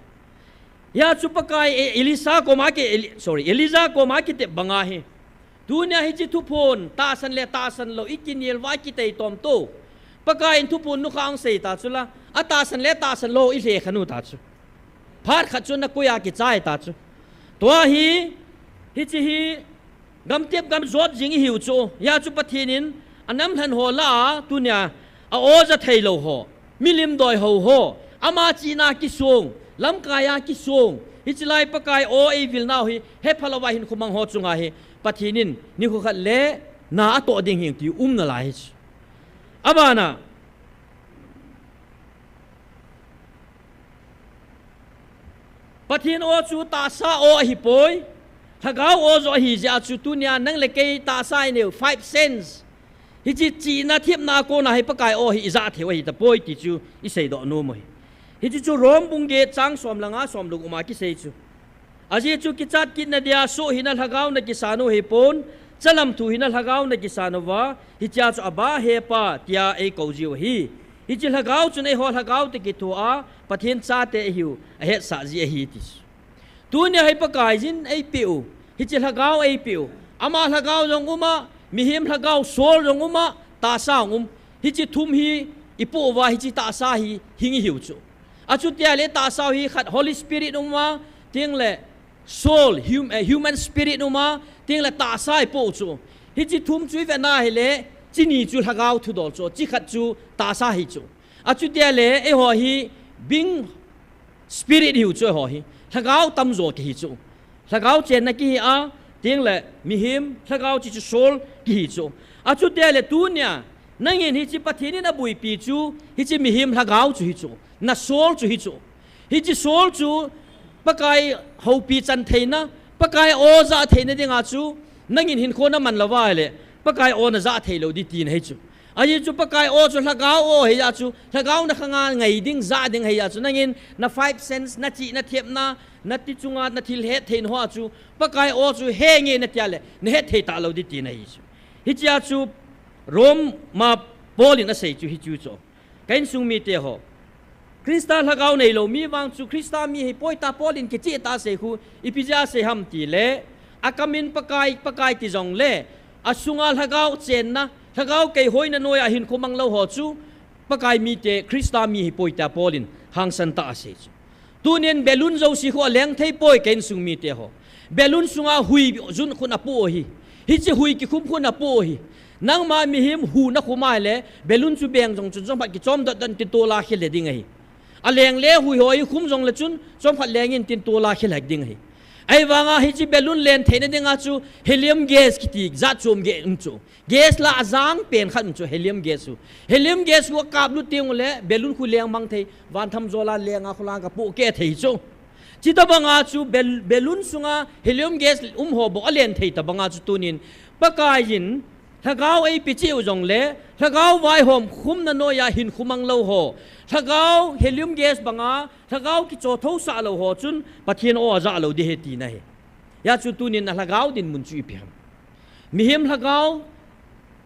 Hia chu Pakai E-, Elisha koma ki, Eli-, sorry, Elijah koma kitep banga hi. Tunia hiche thuphon, tahsan le tahsan lou, ikinel uva ikitei tom to. Pakaiyin thuphon nukhang sei ta chu la, atahsan le tahsan lou, ilhekhen u ta chu. Phat khat chu nakoi a kichai ta chu. Tua hi, hiche hi, gamtep gam jot jing ihiu chu. Hia chu Pathen in, anam lhen ho lah a, tunia, a-o ja thei lou ho. Milim doi ho ho. Ama chihna kisong, lamkai a kisong. Hiche lai Pakai o eivilnau hi, hepha louva hinkho mang ho chunga hi. Pathen in, nikho khat le, na atoh ding ahi ti umna lai hi chu. Abana, Pathen o chu tahsa o ahipoi, lhagao o joh ahi jeh a chu tunia nang le kei tahsa inei u five sense. Hiche chihna thepna a kona hi Pakai o hi ija thei u ahi tapoi ti chu isei doh nom u ahi. Hiche chu Rom bung get chang som le nga som le gup a kisei chu. Ajeh chu kichat kitna dia soh hina lhagao nakisan u ahipon, chalam thu hina lhagao nakisan uva, hichea chu Abba Hepa tia eikou jiu ahi. Hiche lhagao chun eiho lhagao toh kithoa, Pathen chate ihiu ahetsah ji ahi ti chu. Tunia hi Pakaiyin eipeh u, hiche lhagao eipeh u. Ama lhagao jong um a, mihem lhagao soul jong um a, tahsa jong um. Hiche thum hi ipoh uva, hiche tahsa hi hing ihiu chu. Achuti ahile tahsa hi khat Holy Spirit um a, tengle soul, hum-, eh, human spirit um a, tengle tahsa ipoh u chu. Hiche thum chu ivet na ahile, hiche ni chu lhagao thudol chu, hiche khat chu tahsa hi chu. Achuti ahile, eiho hi being spirit ihiu chu eiho hi. Lhagao tamjo kihi chu. Lhagao chenna kihi a, tengle mihem, lhagao hiche chu soul kihi chu. Achuti ahile tunia, nangin hiche Pathen in abuipi chu, hiche mihem lhagao chu hi chu. Na soul chu hi chu. Hiche soul chu Pakai houpi chan theina, Pakai o ja theina dinga chu, nangin hinkho naman lou va ahile, Pakai o naja thei lou ding tina ahi chu. Ajeh chu Pakai o chu lhagao o ahi a chu, lhagao nakhanga ngai ding, ja ding ahi a chu, nangin na five sense, nachihna thepna, nati chunga nathil hetthei na hoa chu, Pakai o chu henge nati ahile, nahet thei talou ding tina ahi chu. Hichea chu Rom a Paul in asei chu hichu chu. Ka insung mite ho. Christa lhagao neilou mi vang chu Christa mi ahipoi tia Paul in kicheh tah a asei khu, ipi jeh a asei ham tile, akam in Pakai, Pakai ti jongle, asunga lhagao chenna, lhagao keihoina noiya hinkho mang lou ho chu, Pakai mite Christa mi ahipoi tia Paul in hangsan tah a asei chu. Tunin balloon jouse khu aleng thei poi ka insung mite ho. Balloon sunga hui jun khun apoh u ahi. Hiche hui kikhum khun apoh u ahi. Nangma mihem hu nakhum ahile, balloon chu beng jong chun chomkhat kichom dot dot in tin tola khel ding ahi. Aleng le hui ho hi khum jongle chun chomkhat leng in tin tola khel ding ahi. Ahivanga hiche balloon len theina dinga chu helium gas kiti jat chom gei um chu. Gas lah a jang pen khat um chu helium gas u. Helium gas u akap lut teng ule balloon khu leng mang thei, van tham jol a leng a khu lang kapoh keh thei chu. Chuti banga chu bal-, balloon sunga helium gas um ho bou alen thei ta banga chu tunin Pakaiyin lhagao eipe cheh u jongle, lhagao vaihom khumna noiya hinkho mang lou ho, lhagao helium gas banga lhagao kichoh thou sah lou ho chun Pathen o aja lou ding ahi tina ahi. Hia chu tunin na lhagao dinmun chu ipi ham. Mihem lhagao,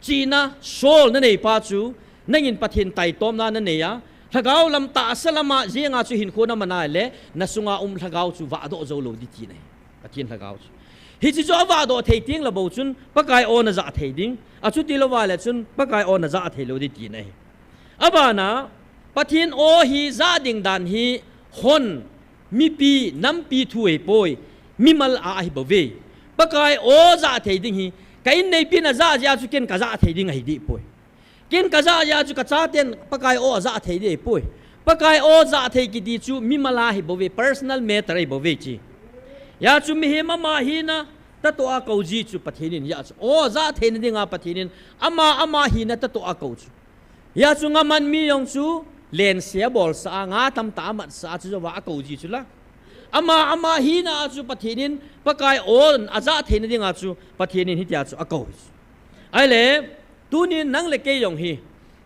chihna, soul nanei pa chu, nangin Pathen taitomna nanei a, lhagao lam tahsa lama jenga chu hinkho naman ahile, nasunga um lhagao chu vahdoh jou lou ding tina ahi. Pathen lhagao chu. Hiche chu avahdoh thei teng le bou chun, Pakai o naja thei ding. Achuti lou vale chun, Pakai o naja thei lou ding tina ahi. Abana, Pathen o hi ja ding dan hi hon, mipi, nampi thu ahipoi, mimal a ahi bouve. Pakai o ja thei ding hi, ka in neipin aja jeh a chu ken kaja thei ding ahi dih poi. Ken kaja jeh a chu kachaten Pakai o aja thei ding ahipoi. Pakai aw jah thei kiti chu mimal a hi bouve, personal matter ahi bouve chi. Hijeh chun mihem ama hina tatoh a kou ji chu Pathen in, hijeh chun aw jah theina dinga Pathen in ama, ama hina tatoh a kou chu. Hijeh chun nga man mi jong chu lense abolsah a, nga tamtah amatsah a chu jouva akou ji chu la. Ama, ama hina a chu Pathen in Pakai aw ajah theina dinga chu Pathen in hitia chu akou hi chu. Ahile, tunin nang le kei jong hi,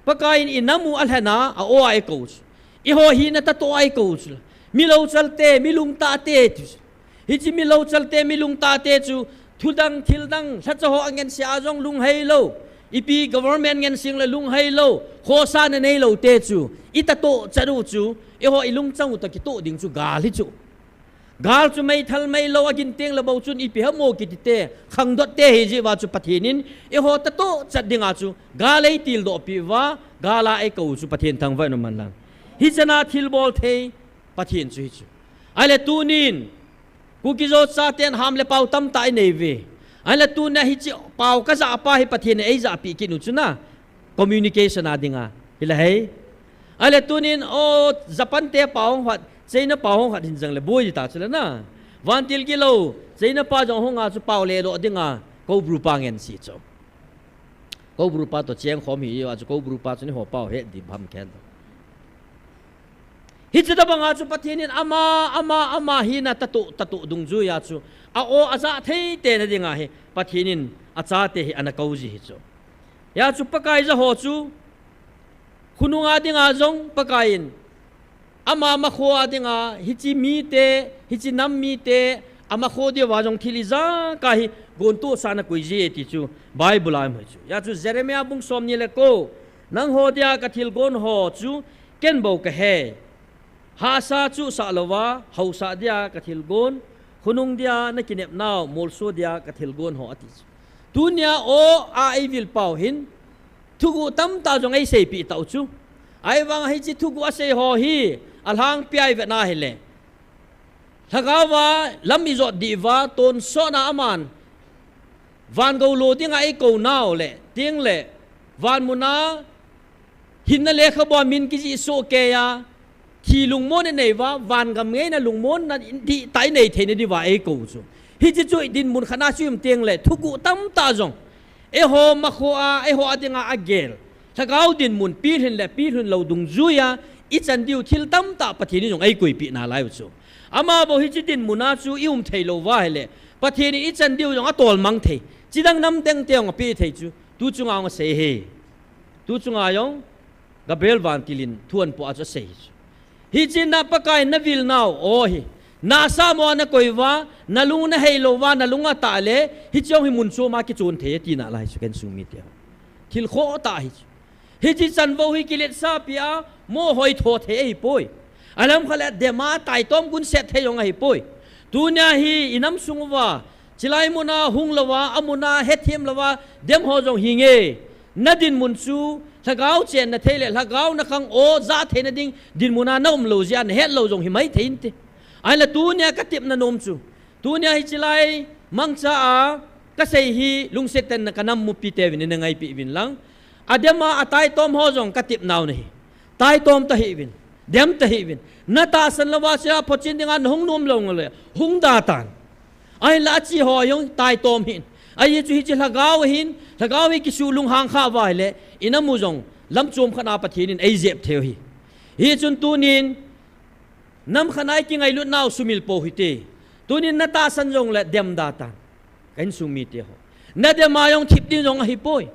Pakai in inam u alhen a, a aw a eikou chu. Eiho hina tatoh a eikou chu. Mi louchal te, mi lungtah te, ti chu. Hiche mi louchal te, mi lungtah te chu, thudang, thildang, lhacha ho angensia a jong lunghei lou. Ipi government ngensia le lunghei lou. Khosahna neilou te chu. Itatoh chat u chu. Eiho ilungchang u toh kitoh ding chu gal hi chu. Gal chu meithal meilou agin teng le bou chun ipi ham o kiti te, khangdot te hi jeh uva chu Pathen in, eiho tatoh chat dinga chu, gal eitildoh pi uva, gal a eikou chu Pathen thangvah in umhen lang. Hichan a thilbol thei, Pathen chu hi chu. Ahile tunin, Kuki-Zo chaten ham le pao tamtah inei uve. Ahile tunia hiche pao kajah pa hi Pathen in eijahpeh kit u chu na. Communication a dinga. Hilai. Ahile tunin, o, Japan te pao hung hat, China pao hung hat hin jong le boi ta chu le na. Vantil gilou, China pa jong hung a chu pao ledoh dinga, Cobra pa ngen si chu. Cobra pa toh cheng khom hi a chu Cobra pa chu ni ho pao he di bam khen. Hiche tabang a chu Pathen in ama, ama, ama hina tatoh, tatoh dungjui a chu. A aw ajah thei te na dinga hi Pathen in achate hi ana kou ji hi chu. Hijeh chun Pakai ja ho chu, khonung a dinga jong Pakai in, ama makho a dinga, hiche mite, hiche nam mite, amakho diuva jong thil ijakai hi, gontohsahna koi ji e ti chu, Bible a imu chu. Hijeh chun Jeremiah bung somni le ko, nangho dia kathilgon ho chu, ken bou kahe. Hahsa chuhsah louva, haosa dia kathilgon, khonung dia nakinepnau, molso dia kathilgon ho ati chu. Tunia aw a eivil pau hin, thuguh tamtah jong eiseipeh tau chu. Ahivang hiche thuguh asei ho hi, alhangpia ivet na hile. Lhagao a lam ijot diuva, tonsot na aman. Van gou lo dinga eikou nau le, teng le, van muna, hinna lekhabua min kijih soh kei a, thi lungmon inei uva, vangam ngeina lungmonna dihtah inei theina diuva eikou chu. Hiche chu dinmun khat na chu um teng le, thuguh tamtah jong. Eiho makho a, eiho a dinga agel. Lhagao dinmun pilhin le pilhin lou dungjuia, ichan diu thil tamtah Pathen in jong eikoipeh nalai u chu. Ama bou hiche dinmun a chu ium thei lou uva ahile, Pathen in ichan diu jong atolmang thei. Chidang nam tengte jong apeh thei chu. Tu chunga jong asei hi. Tu chunga jong, Gabriel vantil in thu ahin po a chu asei hi chu. Hiche na Pakai in navil nau, aw hi. Nasa mo a nakoi uva, nalung nahei lou uva, nalung atah le, hiche jong hi mun chom a kichon thei ati nalai chu ken sung mite. Thil khoh tah hi chu. Hiche chanvou hi kiletsahpi a, mo hoi tho thei ahipoi. Alam khat le dem a taitom gunset thei jong ahipoi. Tunia hi inam sung uva, chilai muna hung louva, amuna hethem louva, dem ho jong hinge. Nadinmun chu, lhagao chenna thei le, lhagao nakhang aw jah theina ding, dinmun a naum lou jeh a nahet lou jong himai thei inte. Ahinla tunia katepna nom chu. Tunia hiche lai mangcha a kasei hi lungset tah in kanam mupite uvin, nangaipeh uvin lang. Adem a, ataitom ho jong katepnau nahi. Taitom tahih uvin. Dem tahih uvin. Natahsan louva sea photchen dinga nahung nom lou le, hung da tan. Ahinla achi ho jong taitom hih in. Ajeh chu hiche lhagao ahin, lhagao hi kisuh lunghang kha uva ahile, inam u jong lam chom khat a Pathen in eijep thei u ahi. Hichun tunin, nam khat a ikingailutnau sumil pou hite. Tunin natahsan jongle dem da tan. Ka insung mite ho. Nadem a jong thip ding jong ahipoi.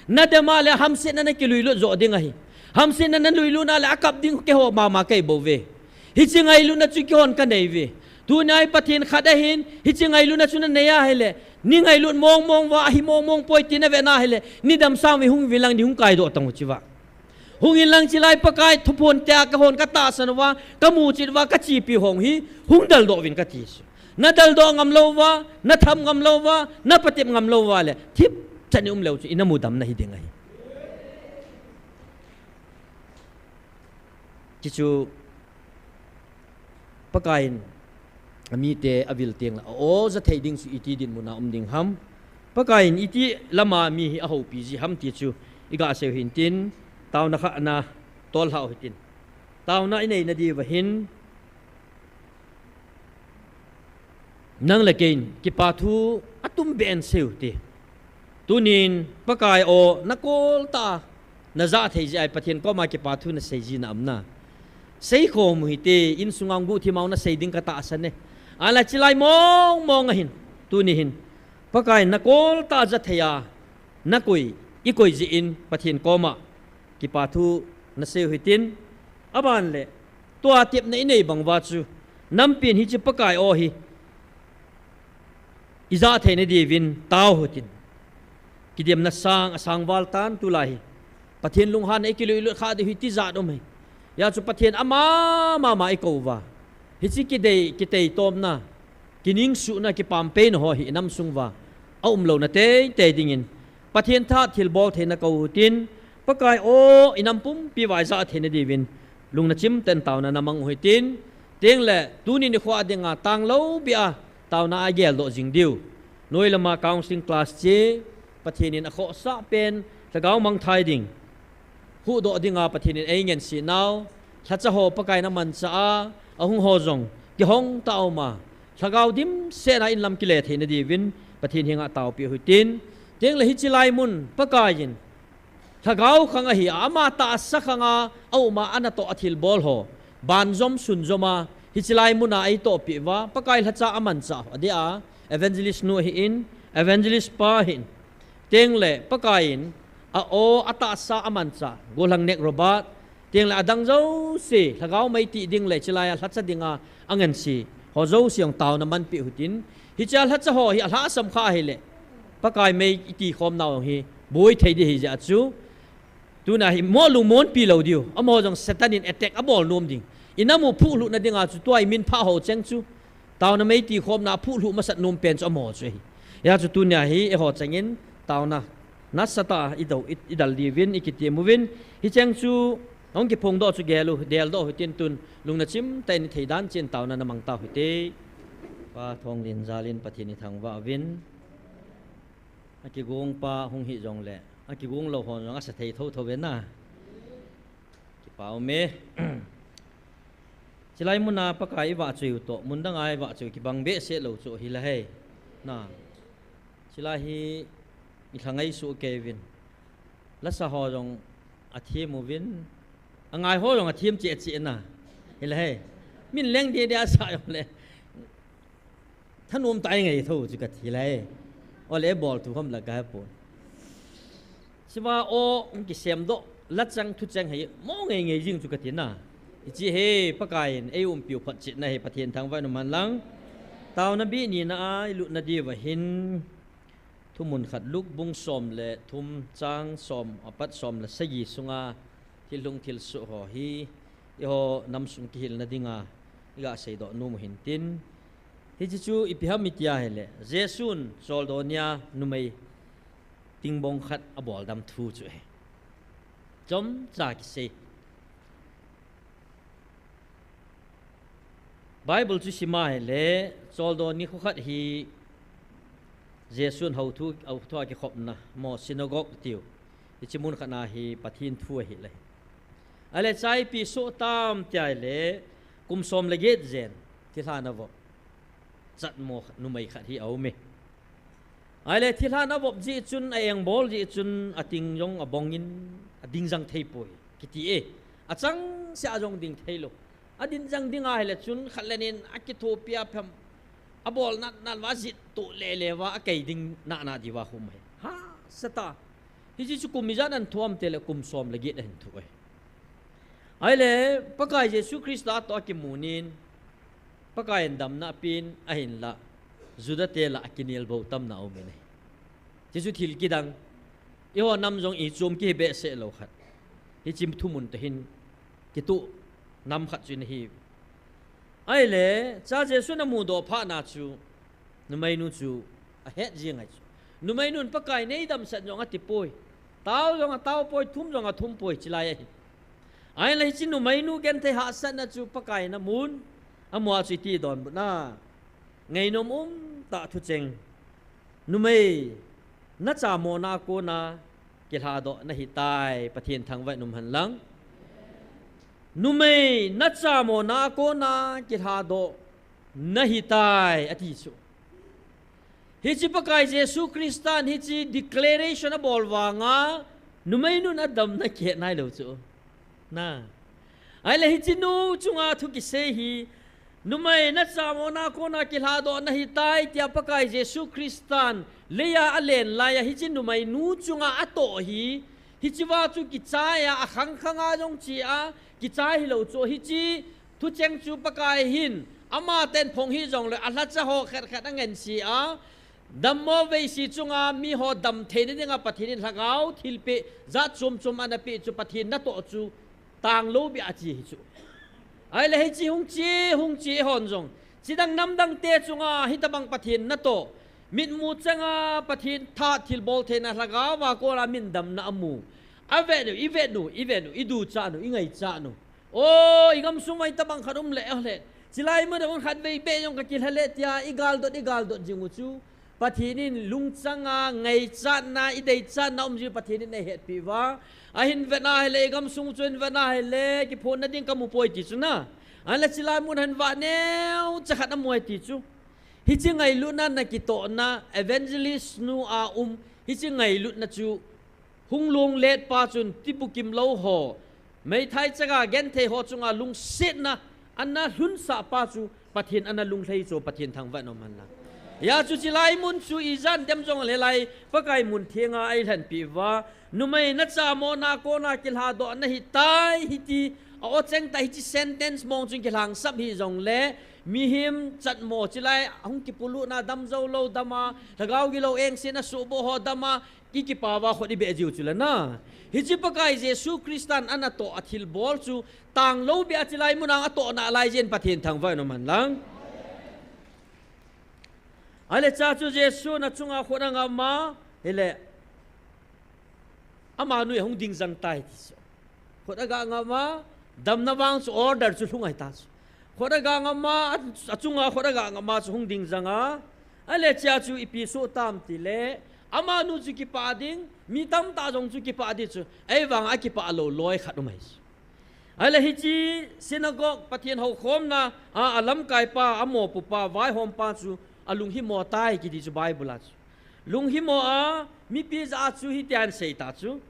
Nadem a le hamsetna nakilui lut joh ding ahi. Hamsetna nalui lut na le akap ding keiho mama kahi bouve. Hiche ngailutna chu keihon kanei uve. Tunia hi Pathen khat ahin, hiche ngailutna chu nanei ahile, nei ngailut mong mong uva, ahi mong mong poi ti navet na ahile, nei dam sang uvin hung uvin lang nei hung kaidoh tan u chiuva. Hung in lang chilai Pakai thuphon tia kahon katahsan uva, kamuchet uva, kachepi hong hi, hung deldoh uvin kati chu. Nadeldoh ngam lou uva, natham ngam lou uva, napatep ngam lou uva le, thip chan in um leu chu, inam u damna hiding ahi. Hichu, Pakai in, amite avil teng le, a-aw ja thei ding chu iti dinmun a um ding ham. Pakai in iti lama mi hi ahoupi ji ham ti chu, iga sei u hintin, taona khat na, tol lhau hitin. Tauna inei nadiuva hin, nang le keiin kipa thu atumbeh in seiu hite. Tunin Pakai aw, nakoltah a najah thei jeh a Pathen koma kipa thu nasei ji na um na, seikhom u hite. Insunga guhthima nasei ding katahsan e. Ahinla chilai mong mong a hin, tuni hin Pakai nakoltah a ja thei a nakoi, ikoi jeh in Pathen koma kipa thu naseiu hitin. Aban le, tua tepna inei bang uva chu, nampin hiche Pakai aw hi ijah thei nadiuvin tao u hitin. Kidemna sang, asang val tan tulai hi Pathen lunghanna ikilui lut kha diu hi tijat um hi. Hijeh chun Pathen ama mama ikou uva, hiche kidei, kiteitomna, kiningsuhna, kipampeina ho hi inam sung uva aumlouna teitei dingin, Pathen thahat thilbol theina kou u hitin. Pakai aw, inam pumpi uva ijah thei nadiuvin lungna chimtah in taona namang u hitin. Tengle tuni nikho a dinga tanglou beh a taona a geldoh jing diu, noi lama counseling class che, Pathen in akhohsah pen, lhagao mangthai ding, huhdoh dinga Pathen in eingansei nau, lhacha ho Pakai in amanchah a, ahung ho jong kihong tah a um a, lhagao dimset a inlam kile thei nadiuvin Pathen henga taopeh u hitin. Tengle hiche lai mun Pakai in lhagao khang ahi a, ama tahsa khang a aum a, anatoh a thilbol ho, banjom sunjom a hiche lai mun a eitohpeh uva, Pakai lhacha amanchah u, adeh a evangelist nu ahin, evangelist pa ahin, tengle Pakai in a aw, atahsa amanchah Golhang Nek Robert, tengle adang jouse, lhagao mei tih ding le chilai a lhacha dinga angansei ho jouse jong taona manpeh u hitin. Hiche a lhacha ho hi alhahsam kha ahile, Pakai mei itikhom nau jong hi boi thei ding ahi jeh a chu, tuna hi mo lungmonpi lou diu, amaho jong Satan in attack abol nom ding. Inam u phuhlhuhna dinga chu tua imin phah ho cheng chu, taona mei tikhomna a phuhlhuh masat nom pen chu amaho chu ahi. Hijeh chun tunia hi eiho chengin taona nasatah a idou, i, idal diuvin, ikitem uvin, hicheng chu hung kiphongdoh chu gel u, deldoh u hitin, tun lungna chimtah in ithei dan cheh in taona namang tau hite. Pa Thonglinjal in Pathen ithangvah uvin, akigong pa hung hi jongle akigong lou hon jong asa thei thotho uve na. Kipa ume. Chilai muna Pakai ivahchoi u toh mun danga ivahchoi u kibang behseh lou chu hilai hi. Na, chilai hi ilha ngai soh kei uvin, lasa ho jong athem uvin, angai ho jong athem cheh cheh na, hilai hi. Min leng deh deh asa jongle thanom tah a ingaito chu kati lai. Ole, bol thu ham la kahepon. Hichea o, hung kisemdoh, lachang thuchang hi mo ngeingei jing chu kati na. Hiche hi Pakai in eiumpiu photchetna hi, Pathen thangvah in umhen lang. Taona bih nina a ilut nadiuva hin, Thumun khat, Luke bung som le thum, chang som apat som le sagi sunga thilhung thilsoh ho hi eiho namsung kihilna dinga iga seidoh nom u hintin. Hiche chu ipi ham iti ahile, Jesun choldo nia numei tingbong khat aboldam thu chu ahi. Chomcha kisei. Bible chu sim ahile, choldo nikho khat hi Jesun houthu, houthu a kikhopna, mo synagogue tiu, hiche mun khat na hi Pathen thu ahile. Ahile chaipi soh tam ti ahile, kum som le get jen, thilha ana vop chatmo numei khat hi aume. Ahile thilha ana vop jeh chun, a engbol jeh chun, ating jong abongin, ading jang theipoi kiti e. Achangseh a jong ding theilou. Ading jang ding ahile chun khat le ni in akithopi a phem, abol nat nat uva, ajit toh lele uva, akei ding nana diuva hung um ahi. Hahsa tah. Hiche chu kum ijat ana thu ham tile kum som le get ahin thu ahi. Ahile Pakai Jesu Christa toh akimun in, Pakai in damna apen, ahinla Juda te lah a kinelbou tamna aumin ahi. Hiche chu thil kidang, eiho nam jong ichom kihi behseh lou khat, hiche thumun toh hin kitoh nam khat chu ahi. Ahile cha Jesun amudoh phatna chu numeinu chu ahet jeng ahi chu. Numeinun Pakai neidamsah in jong atipoi, tao jong ataopoi, thum jong athumpoi, chulai ahi. Ahinla hiche numeinu genthei hahsatna chu Pakai in amun, amu a chu iti donbutna, ngainom umtah thucheng, numei nachamona a kona kilhadoh nahitai, Pathen thangvah in umhen lang. Numei nachamona a kona kilhadoh nahitai, ati chu. Hiche Pakai Jesu Christan hiche declaration abol vanga, numeinun adamna kihet nailou chu. Na. Ahile hiche nu chunga thu kisei hi, numei nachamona a kona kilhadoh nahitai, tia Pakai Jesu Christan leiya alen laiya hiche numeinu chunga atoh hi, hichea chu kichaiya, akhang khanga jong chea, kichai hilou chu, hiche thucheng chu Pakai hin, ama tenphong hijongle, alhacha ho khat khat angensia, dammo veise chunga miho damtheina dinga Pathen in lhagao thilpeh jat chom chom anapeh chu Pathen natoh chu tanglou beh achi hichu. Ahile hiche hung che, hung che hon jong, chidang namdangte chunga hitobang Pathen natoh, mitmu changa Pathen tha thilbol theina lhagaova kona min damna amu. Avetnu, ivetnu, ivetnu, iduchatnu, ingaichatnu. O, igamsung uva itobang khat umle, ole. Chulai muna un khatvei beh jong kakilhale tia igaldot, igaldot jingu chu, Pathen in lungchanga ngaichatna, ideichatna umji Pathen in eihetpeh uva. Ahin vetna hile, igamsung chu hin vetna hile, kiphonna ding kamupoi ti chu na. Ahile chulai mun hin vah neocha khat amu e ti chu. Hiche ngailutna nakitohna, evangelist nu a um, hiche ngailutna chu hung lungletpa chun tibukim lou ho, meithai chaga genthei ho chunga lungsetna ana lhunsahpa chu Pathen ana lunglhai chu Pathen thangvah in umhen lang. Hijeh chun chulai mun chu ijat dem jongle lai Pakai mun thenga eilhenpeh uva, numei nachamona a kona kilhadoh nahitai hiti, a-o chengtah hiche sentence mong chun kilhangsap hijongle, mihem chatmo chulai hung kipulutna damjou lou dama, lhagao gilou engse na suhboh ho dama, ikipauva khut ibeh jiu chule na. Hiche Pakai Jesu Christan anatoh a thilbol chu tanglou beh a chulai muna atoh nalai jeh in Pathen thangvah in umhen lang. Ahile chea chu Jesun achunga khut angapma, hile, amanu ahung dingjang tai ti chu. Khut agangapma, damna vang chu order chu lhung ahita chu. Khut agangapma, a, achunga khut agangapma chu hung dingjanga. Ahile chea chu ipi soh tam tile, amanu chu kipah ding, mi tamtah jong chu kipah ding chu, ahivanga akipah lou loi khat um ahi chu. Ahile hiche synagogue Pathen houkhomna a, alamkaipa, amopupa, vaihompa chu alunghimo tai kiti chu Bible a chu. Lunghimo a, mipi jah a chu hitia ahin seita chu.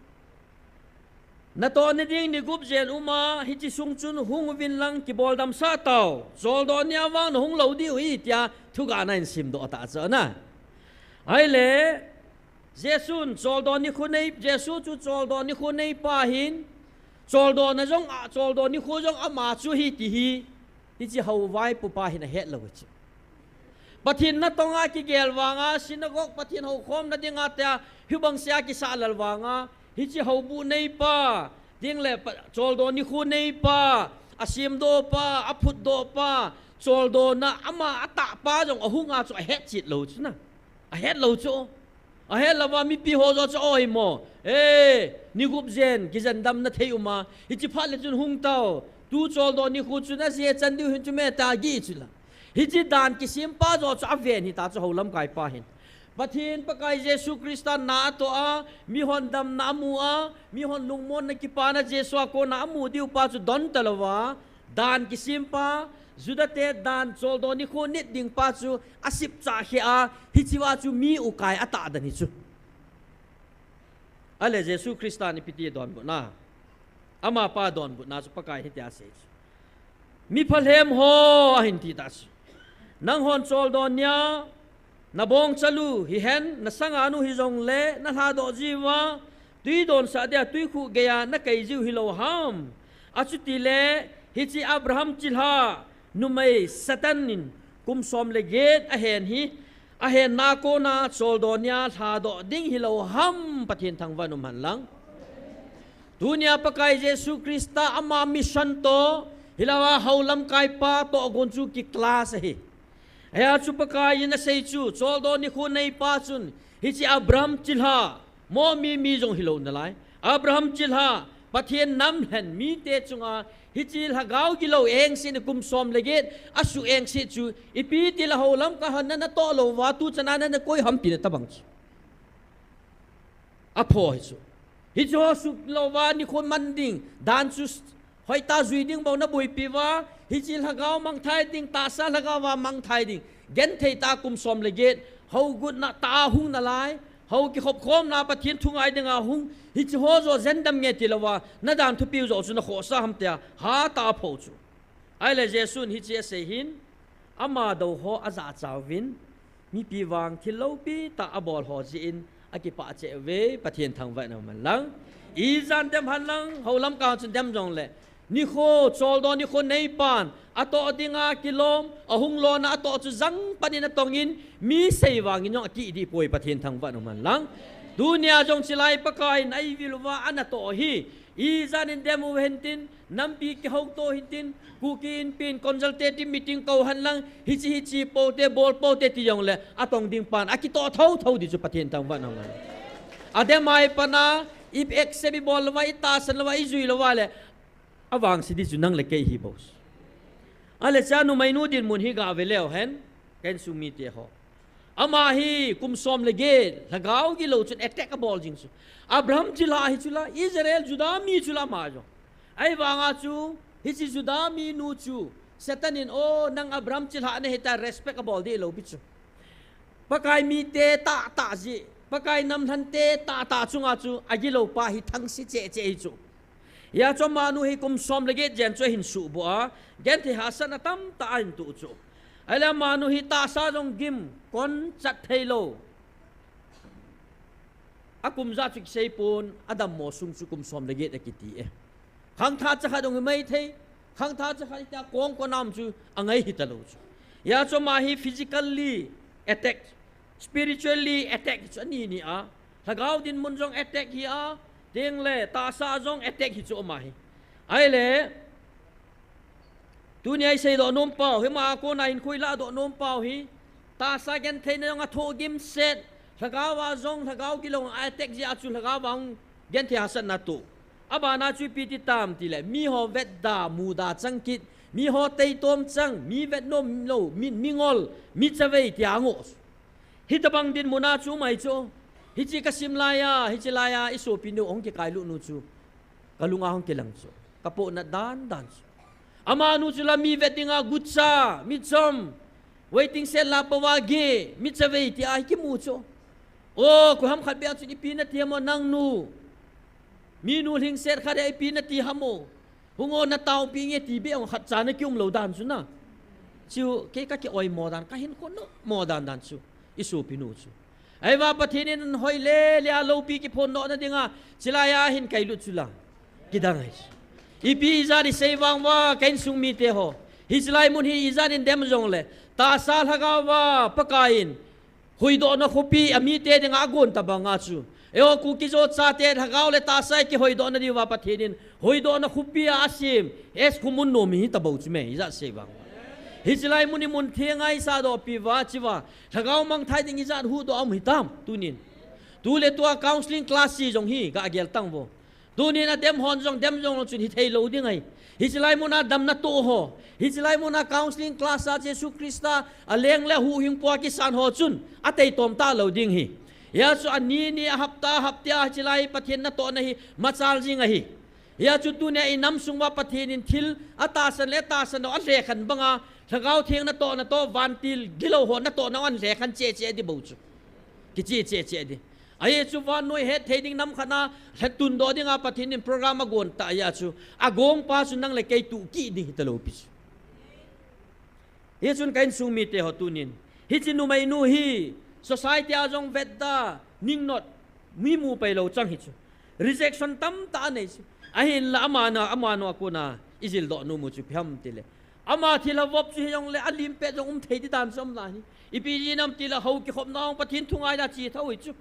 Natohna ding ni gup jen uma, hiche sung chun hung uvin lang kiboldamsah tao. Choldo nia vang nahung lou diu ahi tia thugahna ahin simdoh ta chu na. Ahile, Jesun choldo nikho nei, Jesu chu choldo nikho neipa ahin, choldona jong a, choldo nikho jong ama chu ahi ti hi, hiche houvaipopa hin ahetlou chu. Pathen natonga kigel vanga, synagogue Pathen houkhomna dinga tia, hibang sea kisah lel vanga, hiche houbuh neipa, dingle pa, choldo nikho neipa, asemdohpa, aphutdohpa, choldona ama atahpa jong ahunga chu ahetchet lou chu na. Ahetlou chu. Ahetlouva mipi ho joh chu ahimo. E, ni gup jen, kijen damna thei uma. Hiche phat le chun hung tao. Tu choldo nikho chu najeh chan diu hin chu me ta gi chu la. Hiche dan kisempa joh chu aven hita chu hou lamkaipa hin. Pathen Pakai Jesu Christa na atoh a, mihon damna amu a, mihon lungmonna kipana Jesu a kona amu diu pa chu don talouva, dan kisempa, Juda te dan choldo nikho nit dingpa chu asipchah kheh a, hichea chu mi ukai atah dan hi chu. Ahile Jesu Christa in ipi ti donbutna. Amapa donbutna chu Pakai hitia asei chu. Mi phalhem ho ahin tita chu. Nanghon choldo nia, nabongchal u hihen, nasanga nu hijongle, nalhadoh jiuva, twi donsah dia twikhuh geiya nakai jiu hilou ham. Achutile, hiche Abraham chilhah, numei Satan in kum som le get ahen hi, ahenna kona choldo nia lhadoh ding hilou ham Pathen thangvah in umhen lang. Tunia Pakai Jesu Christa ama mission toh, hilouva hou lamkaipa tohgon chu ki clash ahi. Hia chu Pakai in asei chu, choldo nikho neipa chun, hiche Abraham chilhah, momi mi jong hilou nalai. Abraham chilhah, Pathen nam lhen mite chunga, hiche lhagao gilou engse ni kum som le get, asuh engse chu, ipi tile hou lamkai hon nana toh louva, tuchana nana koi ham tina tobang chu. Apho hi chu. Hiche ho suhlouva nikho man ding, dan chu Hoitah jui ding bou naboipi uva, hiche lhagao mangthai ding, tahsa lhagao a mangthai ding. Genthei tah a kum som le get, hou gutna tah a hung nalai, hou kikhop khomna Pathen thu ngai dinga hung, hiche ho joh jen dem nge tilouva, nadan thupiu joh chu nakhohsah ham tia, hatah a aphoh chu. Ahile Jesun hiche asei hin, ama dou ho ajahcha uvin, mipi vang thil loupi tah abol ho jeh in, akipah cheh uve, Pathen thangvahna um hen lang. Ijat in dem hen lang, hou lamkai chun dem jongle, nikho, choldo nikho neipan, atoh dinga kilom, ahung lona atoh chu jangpan in atongin, mi sei vangin jong akih dih poi, Pathen thangvahna um hen lang. Tunia jong chulai Pakaiyin eivil uva anatoh hi, ijat in dem u hen tin, nampi kihouto hin tin, Kuki Inpi in consultative meeting kou hen lang, hiche hiche poute, bol poute ti jongle, atong ding pan akitoh thouthou ding chu, Pathen thangvahna um hen lang. Adem a ipan a, i accept ibol louva, itahsan louva, ijui louva le, avangse ding chu nang le kei hi bou. Ahile chanu mainu dinmun hi gave leu hen, ka insung mite ho. Ama hi kum som le get, lhagao gilou chun attack abol jing chu. Abraham chilhah hi chula, Israel, Juda mi chula ama jong. Ahivanga chu, hiche Juda minu chu, Satan in, o, nang Abraham chilhah nahita, respect abol dih lou pi chu. Pakai mite tahtah jeh, Pakai namlhante tahtah chunga chu, agilou pa hi thangse cheh cheh hi chu. Hijeh chun amanu hi kum som le get jen chu ahin suhboh a, genthei hahsatna tamtah ahin toh chu. Ahile amanu hi tahsa jong gim, kon chat theilou. Akum jah chu kiseipon, adammo sung chu kum som le get akiti e. Khangthah chakhat jong hi maithei, khangthah chakhat hitia kong kon a um chu angai hitalou chu. Hijeh chun ama hi physically attack, spiritually attack chu ani ni a, lhagao dinmun jong attack hi a, tengle tahsa jong attack hi chu ama hi. Ahile, tunia iseidoh nom pau, hima a kona hinkho ilahdoh nom pau hi, tahsa gentheina jong athoh gimset, lhagao a jong, lhagao gilou a attack jeh a chu lhagao a hung genthei hahsatna toh. Abana chu ipi ti tam tile, miho vetda, muda chang kit, miho teitom chang, mi vetnom lou, mi, mingol, mi chavei tia ngoh. Hitobang dinmun a chu um ahi chu. Hiche kasim laiya, hiche laiya, isopinu hung kikailut nu chu, kalunga hung kilang chu. Kapohnat dandan chu. Amanu chu la mi vet dinga gucha, michom, waiting shed la pova ge, mi chavei tia hi kimu chu. O, koiham khat beh chun ipi nati ham o nangnu. Minu lhingset khat hi ipi nati ham o. Hung o nataopi nge ti beh ong khatcha nakium lou dan chu na. Chu kei kakioimo dan, kahinkho nomo dandan chu. Isopinu chu. Ahivang Pathen in hoi le le a loupi kiphondohna dinga, chulaiya hin kailut chu la. Kidang ahi chu. Ipi ijat isei vang uva, ka insung mite ho. Hiche lai mun hi ijat in dem jongle, tahsa lhagao a Pakaiyin hoidohna khopi amite dinga agon tobanga chu, eiho Kuki-Zo chate lhagao le tahsa kihoidohna diuva Pathen in hoidohna khopi a asem, S. Khomunnom hi tabou chu me, ijat sei vang uva. Hiche lai mun hi mun thenga isahdohpi uva, chuva lhagao mangthai ding ijat huhdoh aum hitam tunin. Tuletua counselling class jong hi gagel tang uvo. Tunin adem hon jong dem jonglou chun hithei lou ding ahi. Hiche lai muna damna toh ho, hiche lai muna counselling class a Jesu Christa aleng le huhhingpu a kisan ho chun ateitom talou ding ahi. Hijeh chun ani ni, ahapta, ahapta hiche lai Pathen natohna hi machal jing ahi. Hijeh chun tunia inam sung uva Pathen in thil atahsan le atahsan lou alhekhen banga, Lhagao Theng natoh natoh, vantil gilou ho natohna u alhekhen cheh cheh ding bou chu. Kicheh cheh cheh ding. Ajeh chu vannoi hetthei ding nam khat a lhatun doh dinga Pathen in program agon tah jeh chu, agongpa chu nang le kei tuh kit ding hitalou pi chu. Hichun ka insung mite ho tunin, hiche numeinu hi society a jong vetda, ningnot, mi mu peilou chang hi chu. Rejection tamtah anei chu. Ahinla amanu, amanu a kona ijildoh nom u chu ipi ham tile, ama thilha vop chu hijongle alim pet jong um thei ding dan chu um lai hi. Ipi jeh ham tile hou kikhopna hung Pathen thu ngaida che thou hi chu.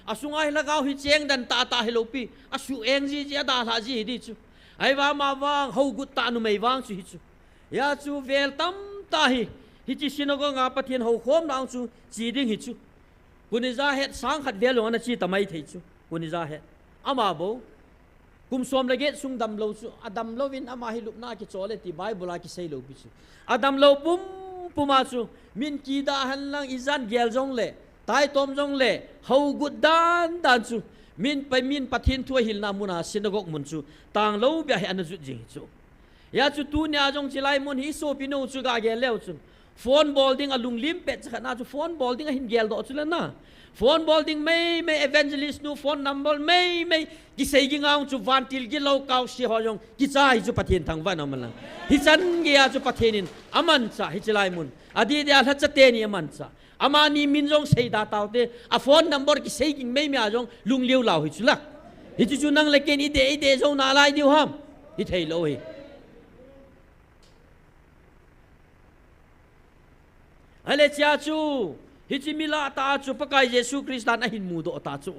Asunga hi lhagao hi chengdan tahtah hiloupi, asuh eng jiji, adalhah ji hi ding chu. Ahivang amavang hou guttah numei vang chu hi chu. Hijeh chu vel tamtah hi, hiche synagogue a Pathen houkhomna hung chu che ding hi chu. Kun ija het, sang khat vel jong ana che ta maithei chu. Kun ija het. Ama bou kum som le get sung damlou chu, adamlouvin ama hi lupna a kichol e ti Bible a kiseilou pi chu. Adamlou pumpum a chu, min kidah henlang ijat gel jongle, taitom jongle, hou gut dandan chu, min pa, min Pathen thu ahilna muna synagogue mun chu tanglou beh a hi ana jut jing hi chu. Hia chu tunia jong chilai mun hi sopinu chu ga gel leu chun, phone bol ding alunglim pet chakhat na chu phone bol ding ahin geldoh chu le na. Phone bol ding meimei, evangelist nu phone number meimei, kisei ging a chu vantil gilou kaosi ho jong kicha hi chu Pathen thangvah in um hen lang. Hichan geiya chu Pathen in amanchah hi chilai mun. Adeh deh a lhacha teni amanchah. Amani min jong seida taute, a phone number kisei ging meimei a jong lungliu lau hi chu la. Hichu chu nang le ken idei, idei jou nalai diu ham. Hithei lou hi. Ahile chea chu, hiche mi lah tah a chu Pakai Jesu Christan ahin mudoh ta chu.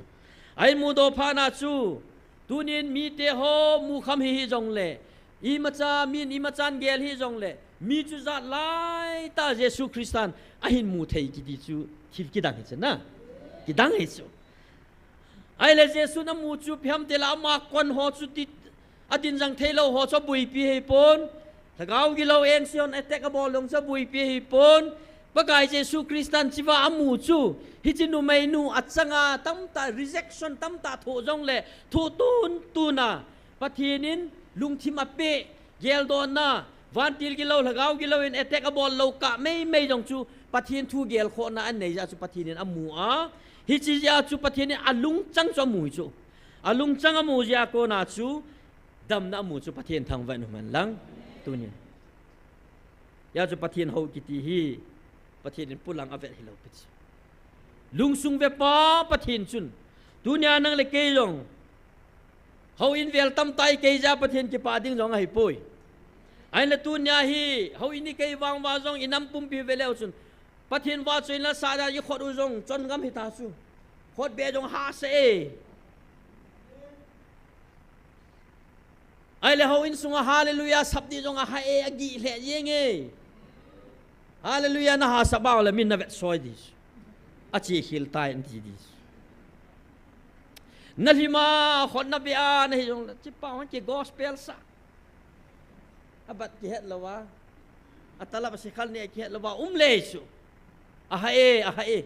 Ahin mudoh phat na chu, tunin mite ho mukham hi hijongle, imacha min imachan gel hijongle, mi chu jat laitah Jesu Christan ahin mu thei kiti chu thil kidang hi chu na. Kidang hi chu. Ahile Jesun amu chu ipi ham tile ama kon ho chu ti, adin jang theilou ho chu abuipi hipon. Lhagao gilou engse hon attack abol jong chu abuipi hipon. Pakai Jesu Christan chiva amu chu, hiche numeinu achanga tamtah rejection tamtah thoh jongle, thoh tuntun a, Pathen in lungthim apeh, geldohna, vantil gilou, lhagao gilou in attack abol lou kah meimei jong chu Pathen thu gelkhohna anei jeh a chu Pathen in amu a. Hiche jeh a chu Pathen in alungchang chu amu hi chu. Alungchang amu jeh a kona chu damna amu chu Pathen thangvah in um hen lang. Tunin. Hia chu Pathen hou kiti hi Pathen in polang avet hilou pi chu. Lungsung vepa Pathen chun, tunia nang le kei jong houin vel tamtah ikei jeh a Pathen kipah ding jong ahipoi. Ahinla tunia hi houin ikei vang uva jong inam pumpi veleu chun, Pathen vahchoina sah dia ikhut u jong chongam hita chu. Khutbeh jong hahsa e. Ahile houin sunga hallelujah sap di jong aha e, agih lheh jeng e. Hallelujah nahasap a le min navet soi di chu. Achekhel tai nati di chu. Nalhim a khut nabeh a nahi jongle, chipau hon ki gospel sah. Abat kihet louva, atalap asekhal neh kihet louva um le chu. Aha e, aha e.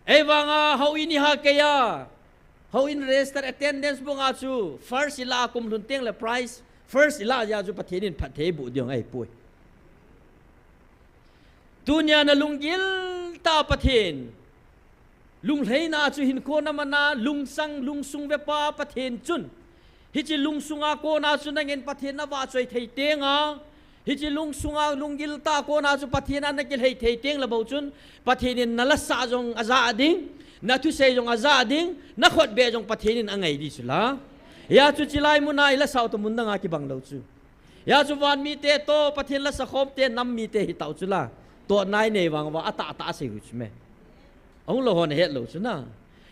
Eivanga houin iha kei a, houin register attendance book a chu first ilah a kum lhun tengle prize first ilah jeh a chu Pathen in phatthei boh ding ahipoi. Tunia nalunggil tah a Pathen, lunglhaina chu hinkho namana lungsang lungsung vepa Pathen chun, hiche lungsunga kona chu nangin Pathen navahchoi thei tenga, hiche lungsunga lunggil tah a kona chu Pathen a nakilhai thei tengle bou chun, Pathen in nalasah jong ajah ding, nathusei jong ajah ding, nakhutbeh jong Pathen in angai di chu la. Hia chu chilai muna ilasah u toh mun danga kibang lou chu. Hia chu van mite toh Pathen lasa khomte nam mite hitau chu la. Toh nai nei vang uva atahtah asei u chu me. Ahung lou hon ahet lou chu na.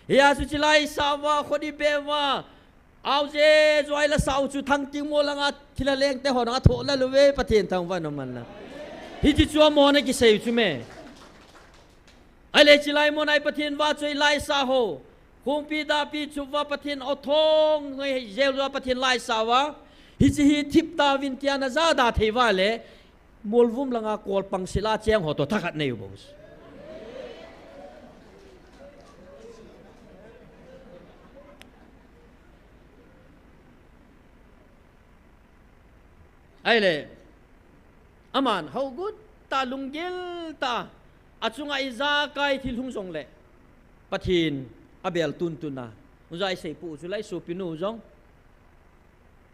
Hia chu chilai sa uva, khut ibeh uva, aoje joi lasah u chu Thangtingmo langa thilha lengte hon athoh lel uve, Pathen thangvah in um hen lang. Hiti chu amahon akisei u chu me. Ahile chilai muna i Pathen vahchoi laisa ho, khongpi dahpi chup uva Pathen athong ngai jel uva Pathen laisa uva, hiche hi thip tauvin tia najah da thei uva le, Molvum langa kolpang sila cheng ho toh thakhat nei u bou. Ahile, aman hougut tah lunggil tah a, achunga ijakai thil hung jongle, Pathen abel tuntun a, hung ja isei pu u chu lai sopinu jong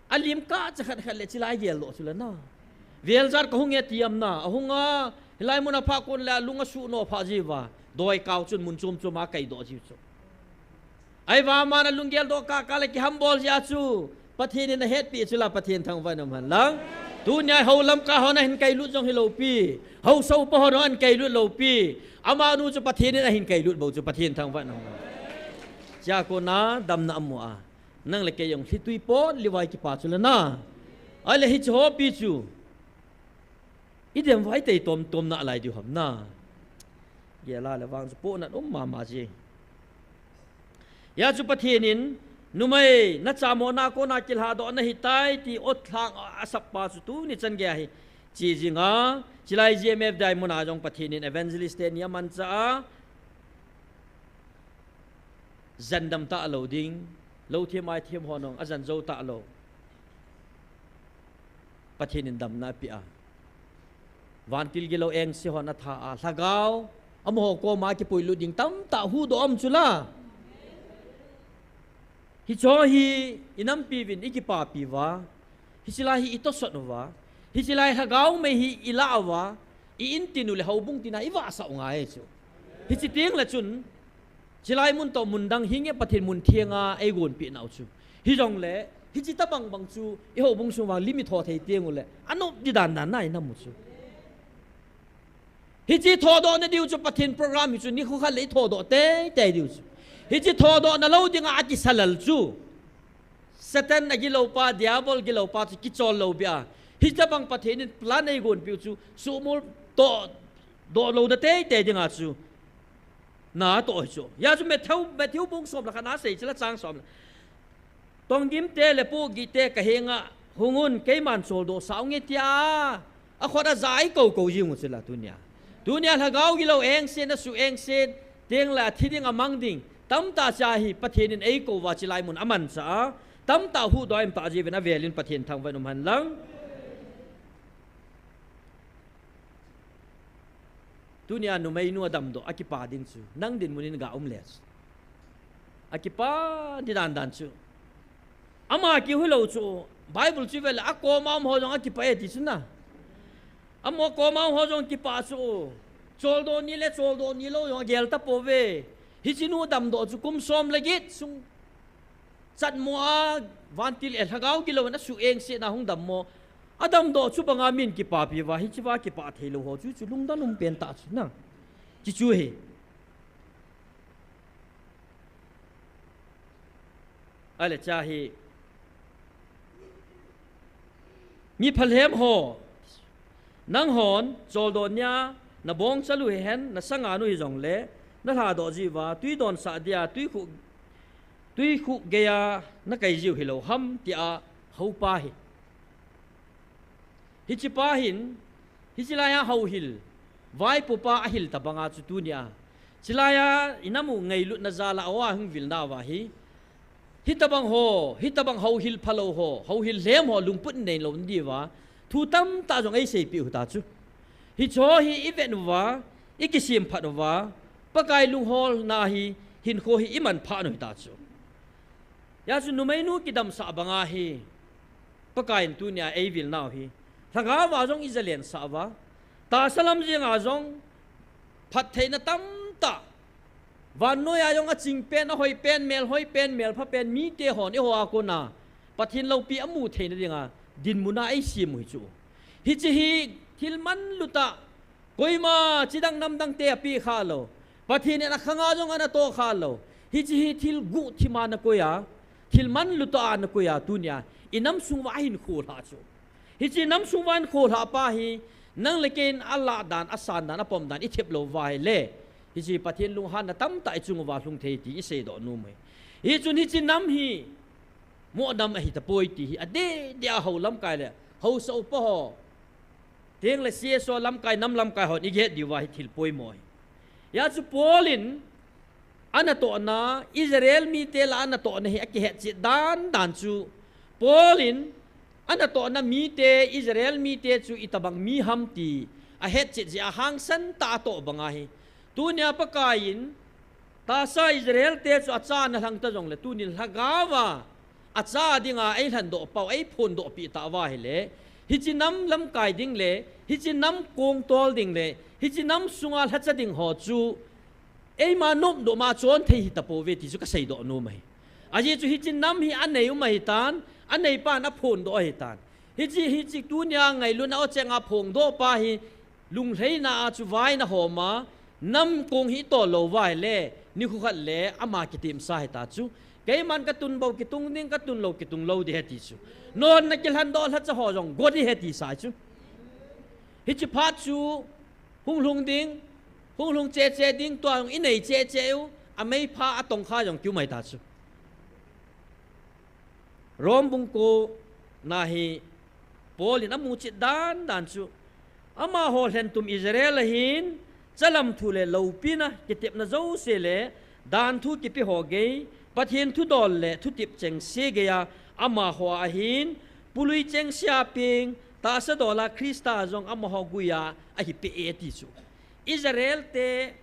alim kah cha khat khat le chilai geldoh chu le na. Veljat kahung e ti am na, ahunga, hilai mun aphah kon le alung asuhno phah jiuva, doikao chun mun chom chom a kaidoh jiu chu. Ahivang aman alung geldoh kah kah le kihambol jeh a chu, Pathen in ahetpi chu la, Pathen thangvah in um hen lang. Tunia hou Lamka hon ahin kailut jong hilou pi, hou Sopa hon ahin kailut lou pi, amanu chu Pathen in ahin kailut bou chu, Pathen thangvah in um hen. Chea kona damna amu a, nang le kei jong lhitui pot liuva ikipa chu le na. Ahile hiche ho pi chu idem uva itei tom tom nalai diu ham na. Gel a le vang chu pohnat um mama ji. Hia chu Pathen in, numei, nachamona kona kilhadoh nahitai ti otlhang asap pa chu tuni chan geiya hi che jing a, chilai G M F Diamond a jong Pathen in evangelist teni amanchah a, jandam talou ding, Lou them ai them ho nong ajan jou talou. Pathen in damna apeh a, vantil gilou engse hon atha a, lhagao amaho koma kipuilut ding tamtah huhdoh um chu la. Hicheho hi inampi uvin ikipapi uva, hiche lai hi itosot uva, hiche lai lhagao mei hi ilah uva, i-intin u le houbung tina ivahsah u ngai chu. Hiche tengle chun, chulai mun toh mun dang hinge Pathen mun thenga eigonpeh nau chu. Hijongle hiche tobang bang chu ihoubung sung vang lim itho thei tengule anop di dandan na inam u chu. Hiche thodohna diu chu Pathen program hi chu nikho khat le ithodoh teitei diu chu. Hiche thodohna lou dinga akisa lal chu Satan agiloupa, Diabol giloupa chu kichol lou beh a, hitobang Pathen in plan eigonpeh u chu suhmol toh doh louna teitei dinga chu natoh hi chu. Hijeh chun Matthew, Matthew bung som le khat na sei chula chang som le, Tonggimte le pohgihte kahenga hungun keiman choldoh sah unge tia akhut aja eikou kou jing u chula tunia. Tunia lhagao gilou engsen, asuh engsen, tengle athi ding amang ding tamtah cha hi Pathen in eikou uva chulai mun amanchah a, tamtah huhdoh a imtah jiuvin avelin Pathen thangvah in umhen lang. Tunia numeinu adamdoh akipa ding chu nang dinmun in ga um le chu, akipa di dandan chu. Ama kiu hilou chu, Bible chu vele akoma um ho jong akipa e ti chu na. Ama koma um ho jong kipa chu, choldoh ni le choldoh ni lou jong agel tapouve. Hiche nu damdoh chu kum som le get sung chatmo a, vantil e lhagao gilouvin asuh engsetna hung dammo, adamdoh chu banga min kipapi uva, hichea kipah theilou ho chu, chu lungdon um pentah chu na. Chuchu hi ale cha hi. Mi phalhem ho, nanghon choldoh nia nabongchal u hihen, nasanga nu hijongle nalhadoh jiuva, twi donsah dia twi khu, twi khu geia nakai jiu hilou ham, tia houpa hi. Hichepa hin, hiche laiya houhil, vaipopa ahil tobanga chu tunia, chulaiya inam u ngailutna jala aoa hung vilnauva hi, hitobang ho, hitobang houhil phalou ho, houhil lhem ho lungput neilou diuva thu tamtah jong eiseipeh u hita chu. Hicheho hi ivet uva, ikisemphat uva, Pakai lungholna hi, hinkho hi imanphat u hita chu. Hijeh chun numeinu kidamsah banga hi, Pakaiyin tunia eivilnau hi, lhagaova jong ijalensah uva, tahsa lam jenga jong phattheina tamtah, vannoiya jong achingpen, ahoipen, melhoipen, melphapen mite hon eihoa kona Pathen loupi amu theina dinga dinmuna eisem u hi chu. Hiche hi thil manlutah, koima chidang namdangte apehkhah lou, Pathen in akhanga jong anatohkhah lou, hiche hi thil guhthima nakoiya, thil manlutah a nakoiya tunia inam sung uva ahin kholhah chu. Hiche nam sung uva ahin kholhah pa hi, nang le keiyin alah dan, asan dan, apom dan ithep louva ahile, hiche Pathen lunghanna tamtah ichung uva lhung thei ti iseidoh nom u hi. Hichun hiche nam hi moh nam ahitapoi ti hi adeh deh a hou lamkai le haosa upa ho, tengle C S O lamkai, nam lamkai hon ihet diuva hi thil poimo hi. Hijeh chun Paul in anatohna, Israel mite lah a anatohna hi akihetchet dandan chu, Paul in anatohna mite, Israel mite chu itobang mi ham ti ahetchet jeh a hangsan tah a atoh banga hi, tunia Pakaiyin tahsa Israelte chu acha ana lhang ta jongle, tunin lhagaova acha dinga eilhandoh pau, eiphondohpeh tauva ahile, hiche nam lamkai ding le hiche nam kongtol ding le hiche nam sunga lhacha ding ho chu eima nopnop ma chon thei hitapouve ti chu kaseidoh nom ahi. Ajeh chu hiche nam hi anei um ahitan, aneipan aphondoh ahitan. Hiche, hiche tunia ngailutna o chenga phongdohpa hi lunglhaina a chu vaina homa, nam kong hi itol louva ahile, nikho khat le ama kitemsa hita chu. Keiman katun bou kitung ding, katun lou kitung lou ding ahi ti chu. Nona kilhandoh lhacha ho jong go ding ahi tisa chu. Hiche phat chu hung lhung ding, hung lhung cheche ding, tua jong inei cheche u, ameipha atongkha jong kiu mai ta chu. Rom bung ko na hi Paul in amuchet dandan chu, amaho lhentum Israel ahin, chalam thu le loupina, kitepna jouse le danthu kipe ho gei, Pathen thudol le thutep chengse geiya amaho ahin, pului chengse a peng, tahsa dola Christa jong amaho guiya ahi peh e ti chu. Israel te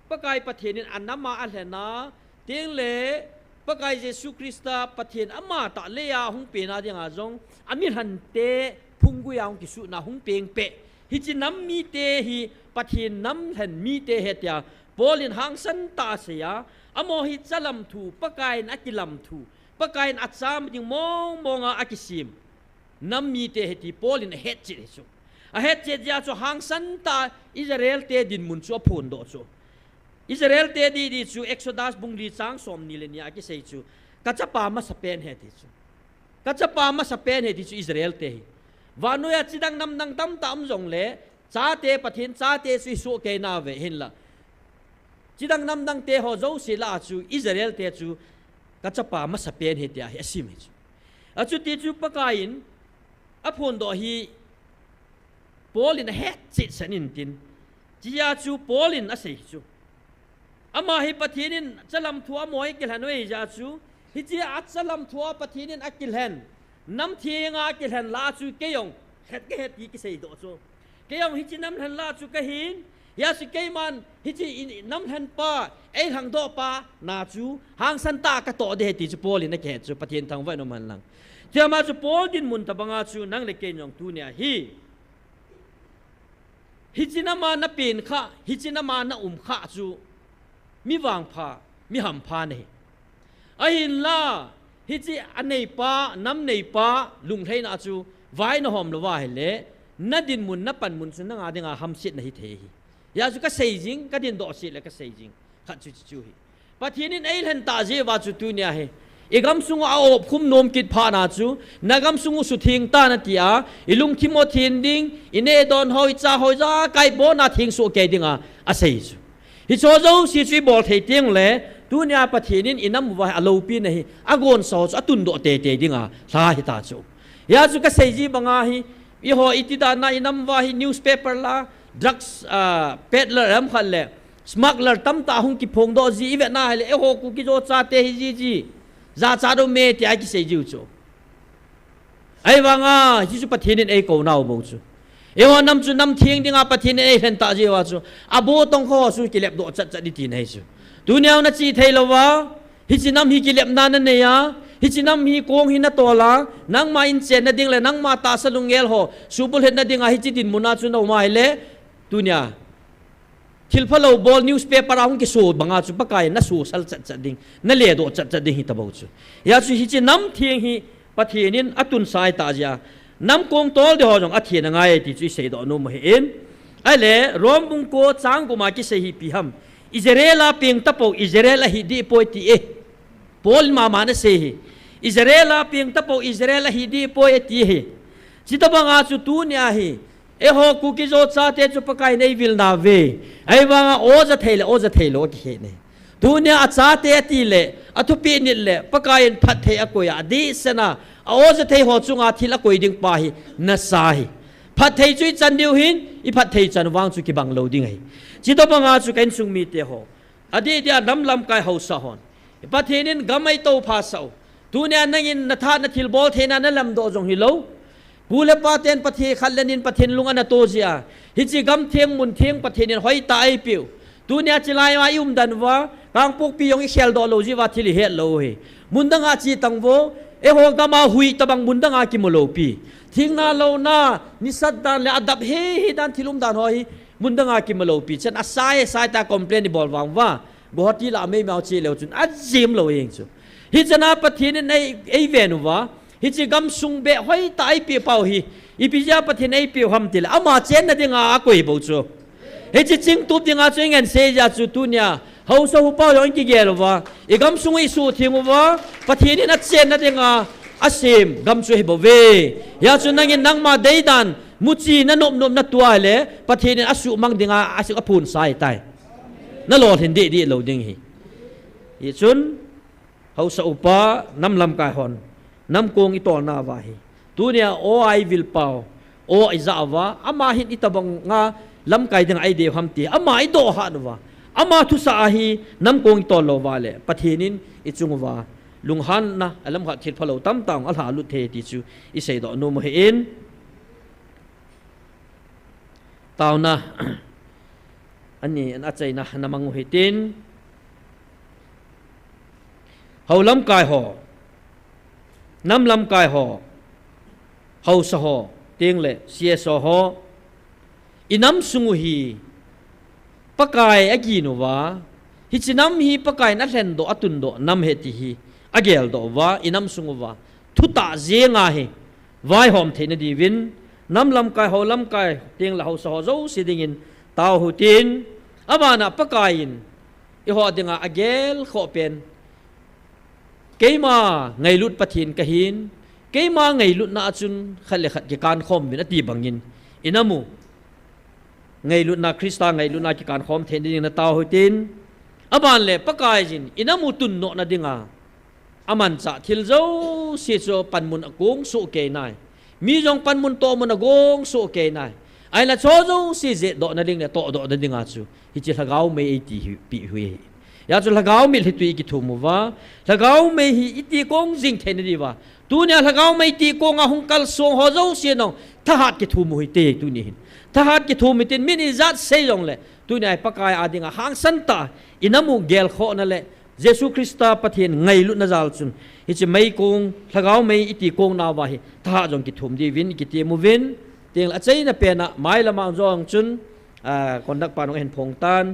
Pakai Pathen in anam a alhen a, tengle Pakai Jesu Christa Pathen ama tah leiya hung pena dinga jong, amilhante phung guiya hung kisuhna hung peng peh. Hiche nam mite hi Pathen nam lhen mite ahi tia Paul in hangsan tah a asei a, amaho hi chalam thu, Pakai in akilam thu, Pakai in acham ding mong monga akisem nam mite ahi ti Paul in ahetchet ahi chu. Ahetchet jeh a chu hangsan tah a Israel te dinmun chu aphondoh chu. Israel te didi chu Exodus bung li chang somni le ni a akisei chu, kachapa masapen ahi ti chu. Kachapa masapen ahi ti chu Israel te ahi. Vannoiya chidang namdang tamtah um jongle, chate Pathen chate chu isoh kei nauve hinla, chidang namdang te ho jouse lah a chu Israel te chu kachapa masapen ahi tia hi asem ahi chu. Achuti chu Pakai in aphondoh hi Paul in ahetchet san intin, hichea chu Paul in asei chu. Ama hi Pathen in chalam thu a amaho akilhen u ahijeh a chu, hichea chalam thu a Pathen in akilhen, nam thenga akilhen lah a chu keijong lhet kahi ti kiseidoh chu. Keijong hiche nam lhen lah chu kahin, hijeh a chu keiman hiche nam lhenpa, eilhangdohpa na chu hangsan tah a katoh ding ahi ti chu Paul in akihet chu, Pathen thangvah in umhen lang. Chujeh a chu Paul dinmun tobanga chu nang le kei jong tunia hi, hiche nama napen khah, hiche nama naum khah chu mi vangpha, mi hampha nahi. Ahinla, hiche aneipa, nam neipa lunglhaina chu vai nahom louva ahile, nadinmun, napanmun chu nanga dinga hamsetna hithei ahi. Hijeh a chu kasei jing, kadindoh seh le kasei jing khat chu hiche chu ahi. Pathen in eilhen tah jeh uva chu tunia hi, igamsung u a-opkhum nom kit phatna chu, nagamsung u sutheng tan atia, ilungthim u athen ding, ineh idon ho, icha ho, ijakai pona thengsoh kei dinga asei chu. Hicheho jouse chu ibol thei tengle, tunia Pathen in inam uva hi aloupina hi, agonsa ho chu atundoh teitei dinga lha hita chu. Hijeh a chu kasei ji banga hi, eiho iti dan a inam uva hi newspaper la, drugs peddler ham khat le smuggler tamtah hung kiphongdoh ji, ivetna ahile eiho Kuki-Zo chate hi jiji, jachat um e tia kisei jiu chu. Ahivanga hiche chu Pathen in eikou nau bou chu, eiho nam chu nam theng dinga Pathen in eilhen tah jeh uva chu, abo tongkha ho chu kilepdoh chatchat ding tina ahi chu. Tunia nache theilouva, hiche nam hi kilepna nanei a, hiche nam hi kong hi natol a, nangma in chenna ding le nangma tahsa lunggel ho suhbulhitna dinga hiche dinmuna chu naum ahile, tunia thilphalou bol newspaper a hung kiso banga chu Pakai in nasosal chatchat ding, naledoh chatchat ding hitabou chu. Hijeh a chu hiche nam theng hi Pathen in atunsah tah jeh a, nam kong tol ding ho jong athen angai ti chu iseidoh nom u ahin. Ahile Rom bung ko chang gup a kisei hi ipi ham, Israel a peng tapou Israel ahi dehpoi ti e. Paul in mama in asei hi, Israel a peng tapou Israel ahi dehpoi ati hi. Chutobanga chu tunia hi, eiho Kuki-Zo chate chu Pakai in eivil nauve. Ahivanga o ja thei le o ja theilou akihe ne. Tunia achate atile, athupeh nit le Pakai in phatthei akoi a, adehset a, a-o ja thei ho chunga thil akoi ding pa hi nasa ahi. Phatthei chu ichan diu hin, iphatthei chan vang chu kibang lou ding ahi. Chutobanga chu ka insung mite ho, adeh dia nam lamkai haosa hon, Pathen in gam eitophasah u. Tunia nangin natha nathilbol theina nalemdoh jong hilou, pu le pa ten Pathen khat le nin Pathen lung anatoh jeh a, hiche gam theng mun theng Pathen in hoitah a eipeu. Tunia chulai a iumdan uva, Kangpokpi jong ikheldoh lou jeh uva thil ihet lou u ahi. Mun danga che tang vo, eiho gam a hui tobang mun danga kimu lou pi. Thingna louna, nisat dan le adap hei hei dan thil umdan ho hi mun danga kimu lou pi. Chun asai sai ta complain ibol vang uva, Guwahati lah a meimao che leu chun ajem lou jeng chu. Hichana Pathen in ei, eiven uva, hiche gamsung beh hoitah a eipeh pau hi, ipi jeh a Pathen in eipeu ham tile, ama chenna dinga akoi bou chu. Hiche chingtup dinga chu ingansei jeh a chu tunia, haosa upa jong ikigel uva, igamsung u isuhtheng uva, Pathen in achenna dinga asem gam chu ahibouve. Hijeh a chu nangin nangma deidan, muchi nanop nop natua le, Pathen in asuhmang dinga, asu aphonsa ahitai. Nalolhin deh deh lou ding ahi. Hichun, haosa upa, nam lamkai hon, namkong itolna uva hi, tunia o a ivil pau, o ija uva, ama hin itobanga lamkai dinga eideu ham ti, ama idoh hat uva, Ama thusah a hi nam kong itol lou uva le Pathen in ichung uva lunghanna, alam khat thil phalou tamtah ahung lhalut thei ti chu isei doh nom u ahin. Taona, ani, achaina na mang u hitin. Hou lamkai ho, nam lamkai ho, haosa ho, tengle C S O ho, inam sung u hi Pakai agin uva, hiche nam hi Pakai in alhendoh, atundoh nam ahi ti hi ageldoh uva, inam sung uva thutah jenga hi vaihom theina diuvin, nam lamkai, hou lamkai, tengle haosa ho jouse dingin tao u hitin, abana Pakai in eiho dinga agelkhoh pen, keima ngailut Pathen kahin, keima ngailutna a chun khat le khat kikankhom uvin ati bangin, inam u ngailutna, Christa ngailutna kikankhom theina dingin natao u hitin, aban le Pakai in inam u tundohna dinga amanchah thil jouse chu panmun agong soh kei nai. Mi jong panmun tohmun agong soh kei nai. Ahinla chu jouse jetdohna ding le tohdohna dinga chu hiche lhagao mei eiti peh u ahi. Hijeh chun lhagao mei le tui ikithum uva, lhagao mei hi iti kong jing theina diuva, tunia lhagao mei iti konga hung kalsong ho jouse nong thahat kithum u hite, tuni hin. Thahat kithum u hitin, min ijat sei jongle, tunia hi Pakai a dinga hangsan tah, inam u gelkhohna le Jesu Christa Pathen ngailutna jal chun, hiche meikong, lhagao mei iti kong nauva hi thahat jong kithum diuvin ikitem uvin, tengle achaina pena mailama jong chun, ah, conduct pa nung ahin phong tan,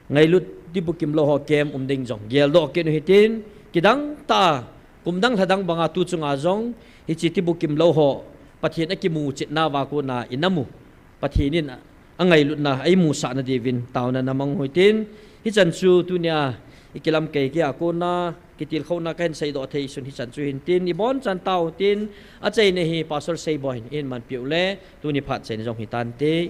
ngailut tibukim lou ho camp um ding jong geldoh kit u hitin, kidang tah a, kum dang lha dang banga tu chunga jong, hiche tibukim lou ho Pathen akimu chetna uva kona inam u Pathen in angailutna eimusahna diuvin taona na mang u hitin, hichan chu tunia ikilamkai keiya kona kitilkhouna kahin seidoh thei sun hichan chu hintin, ibonchan tao u hitin, achaina hi Pastor Seiboi in eihin manpeh u le, tuni phat chaina jong hitante.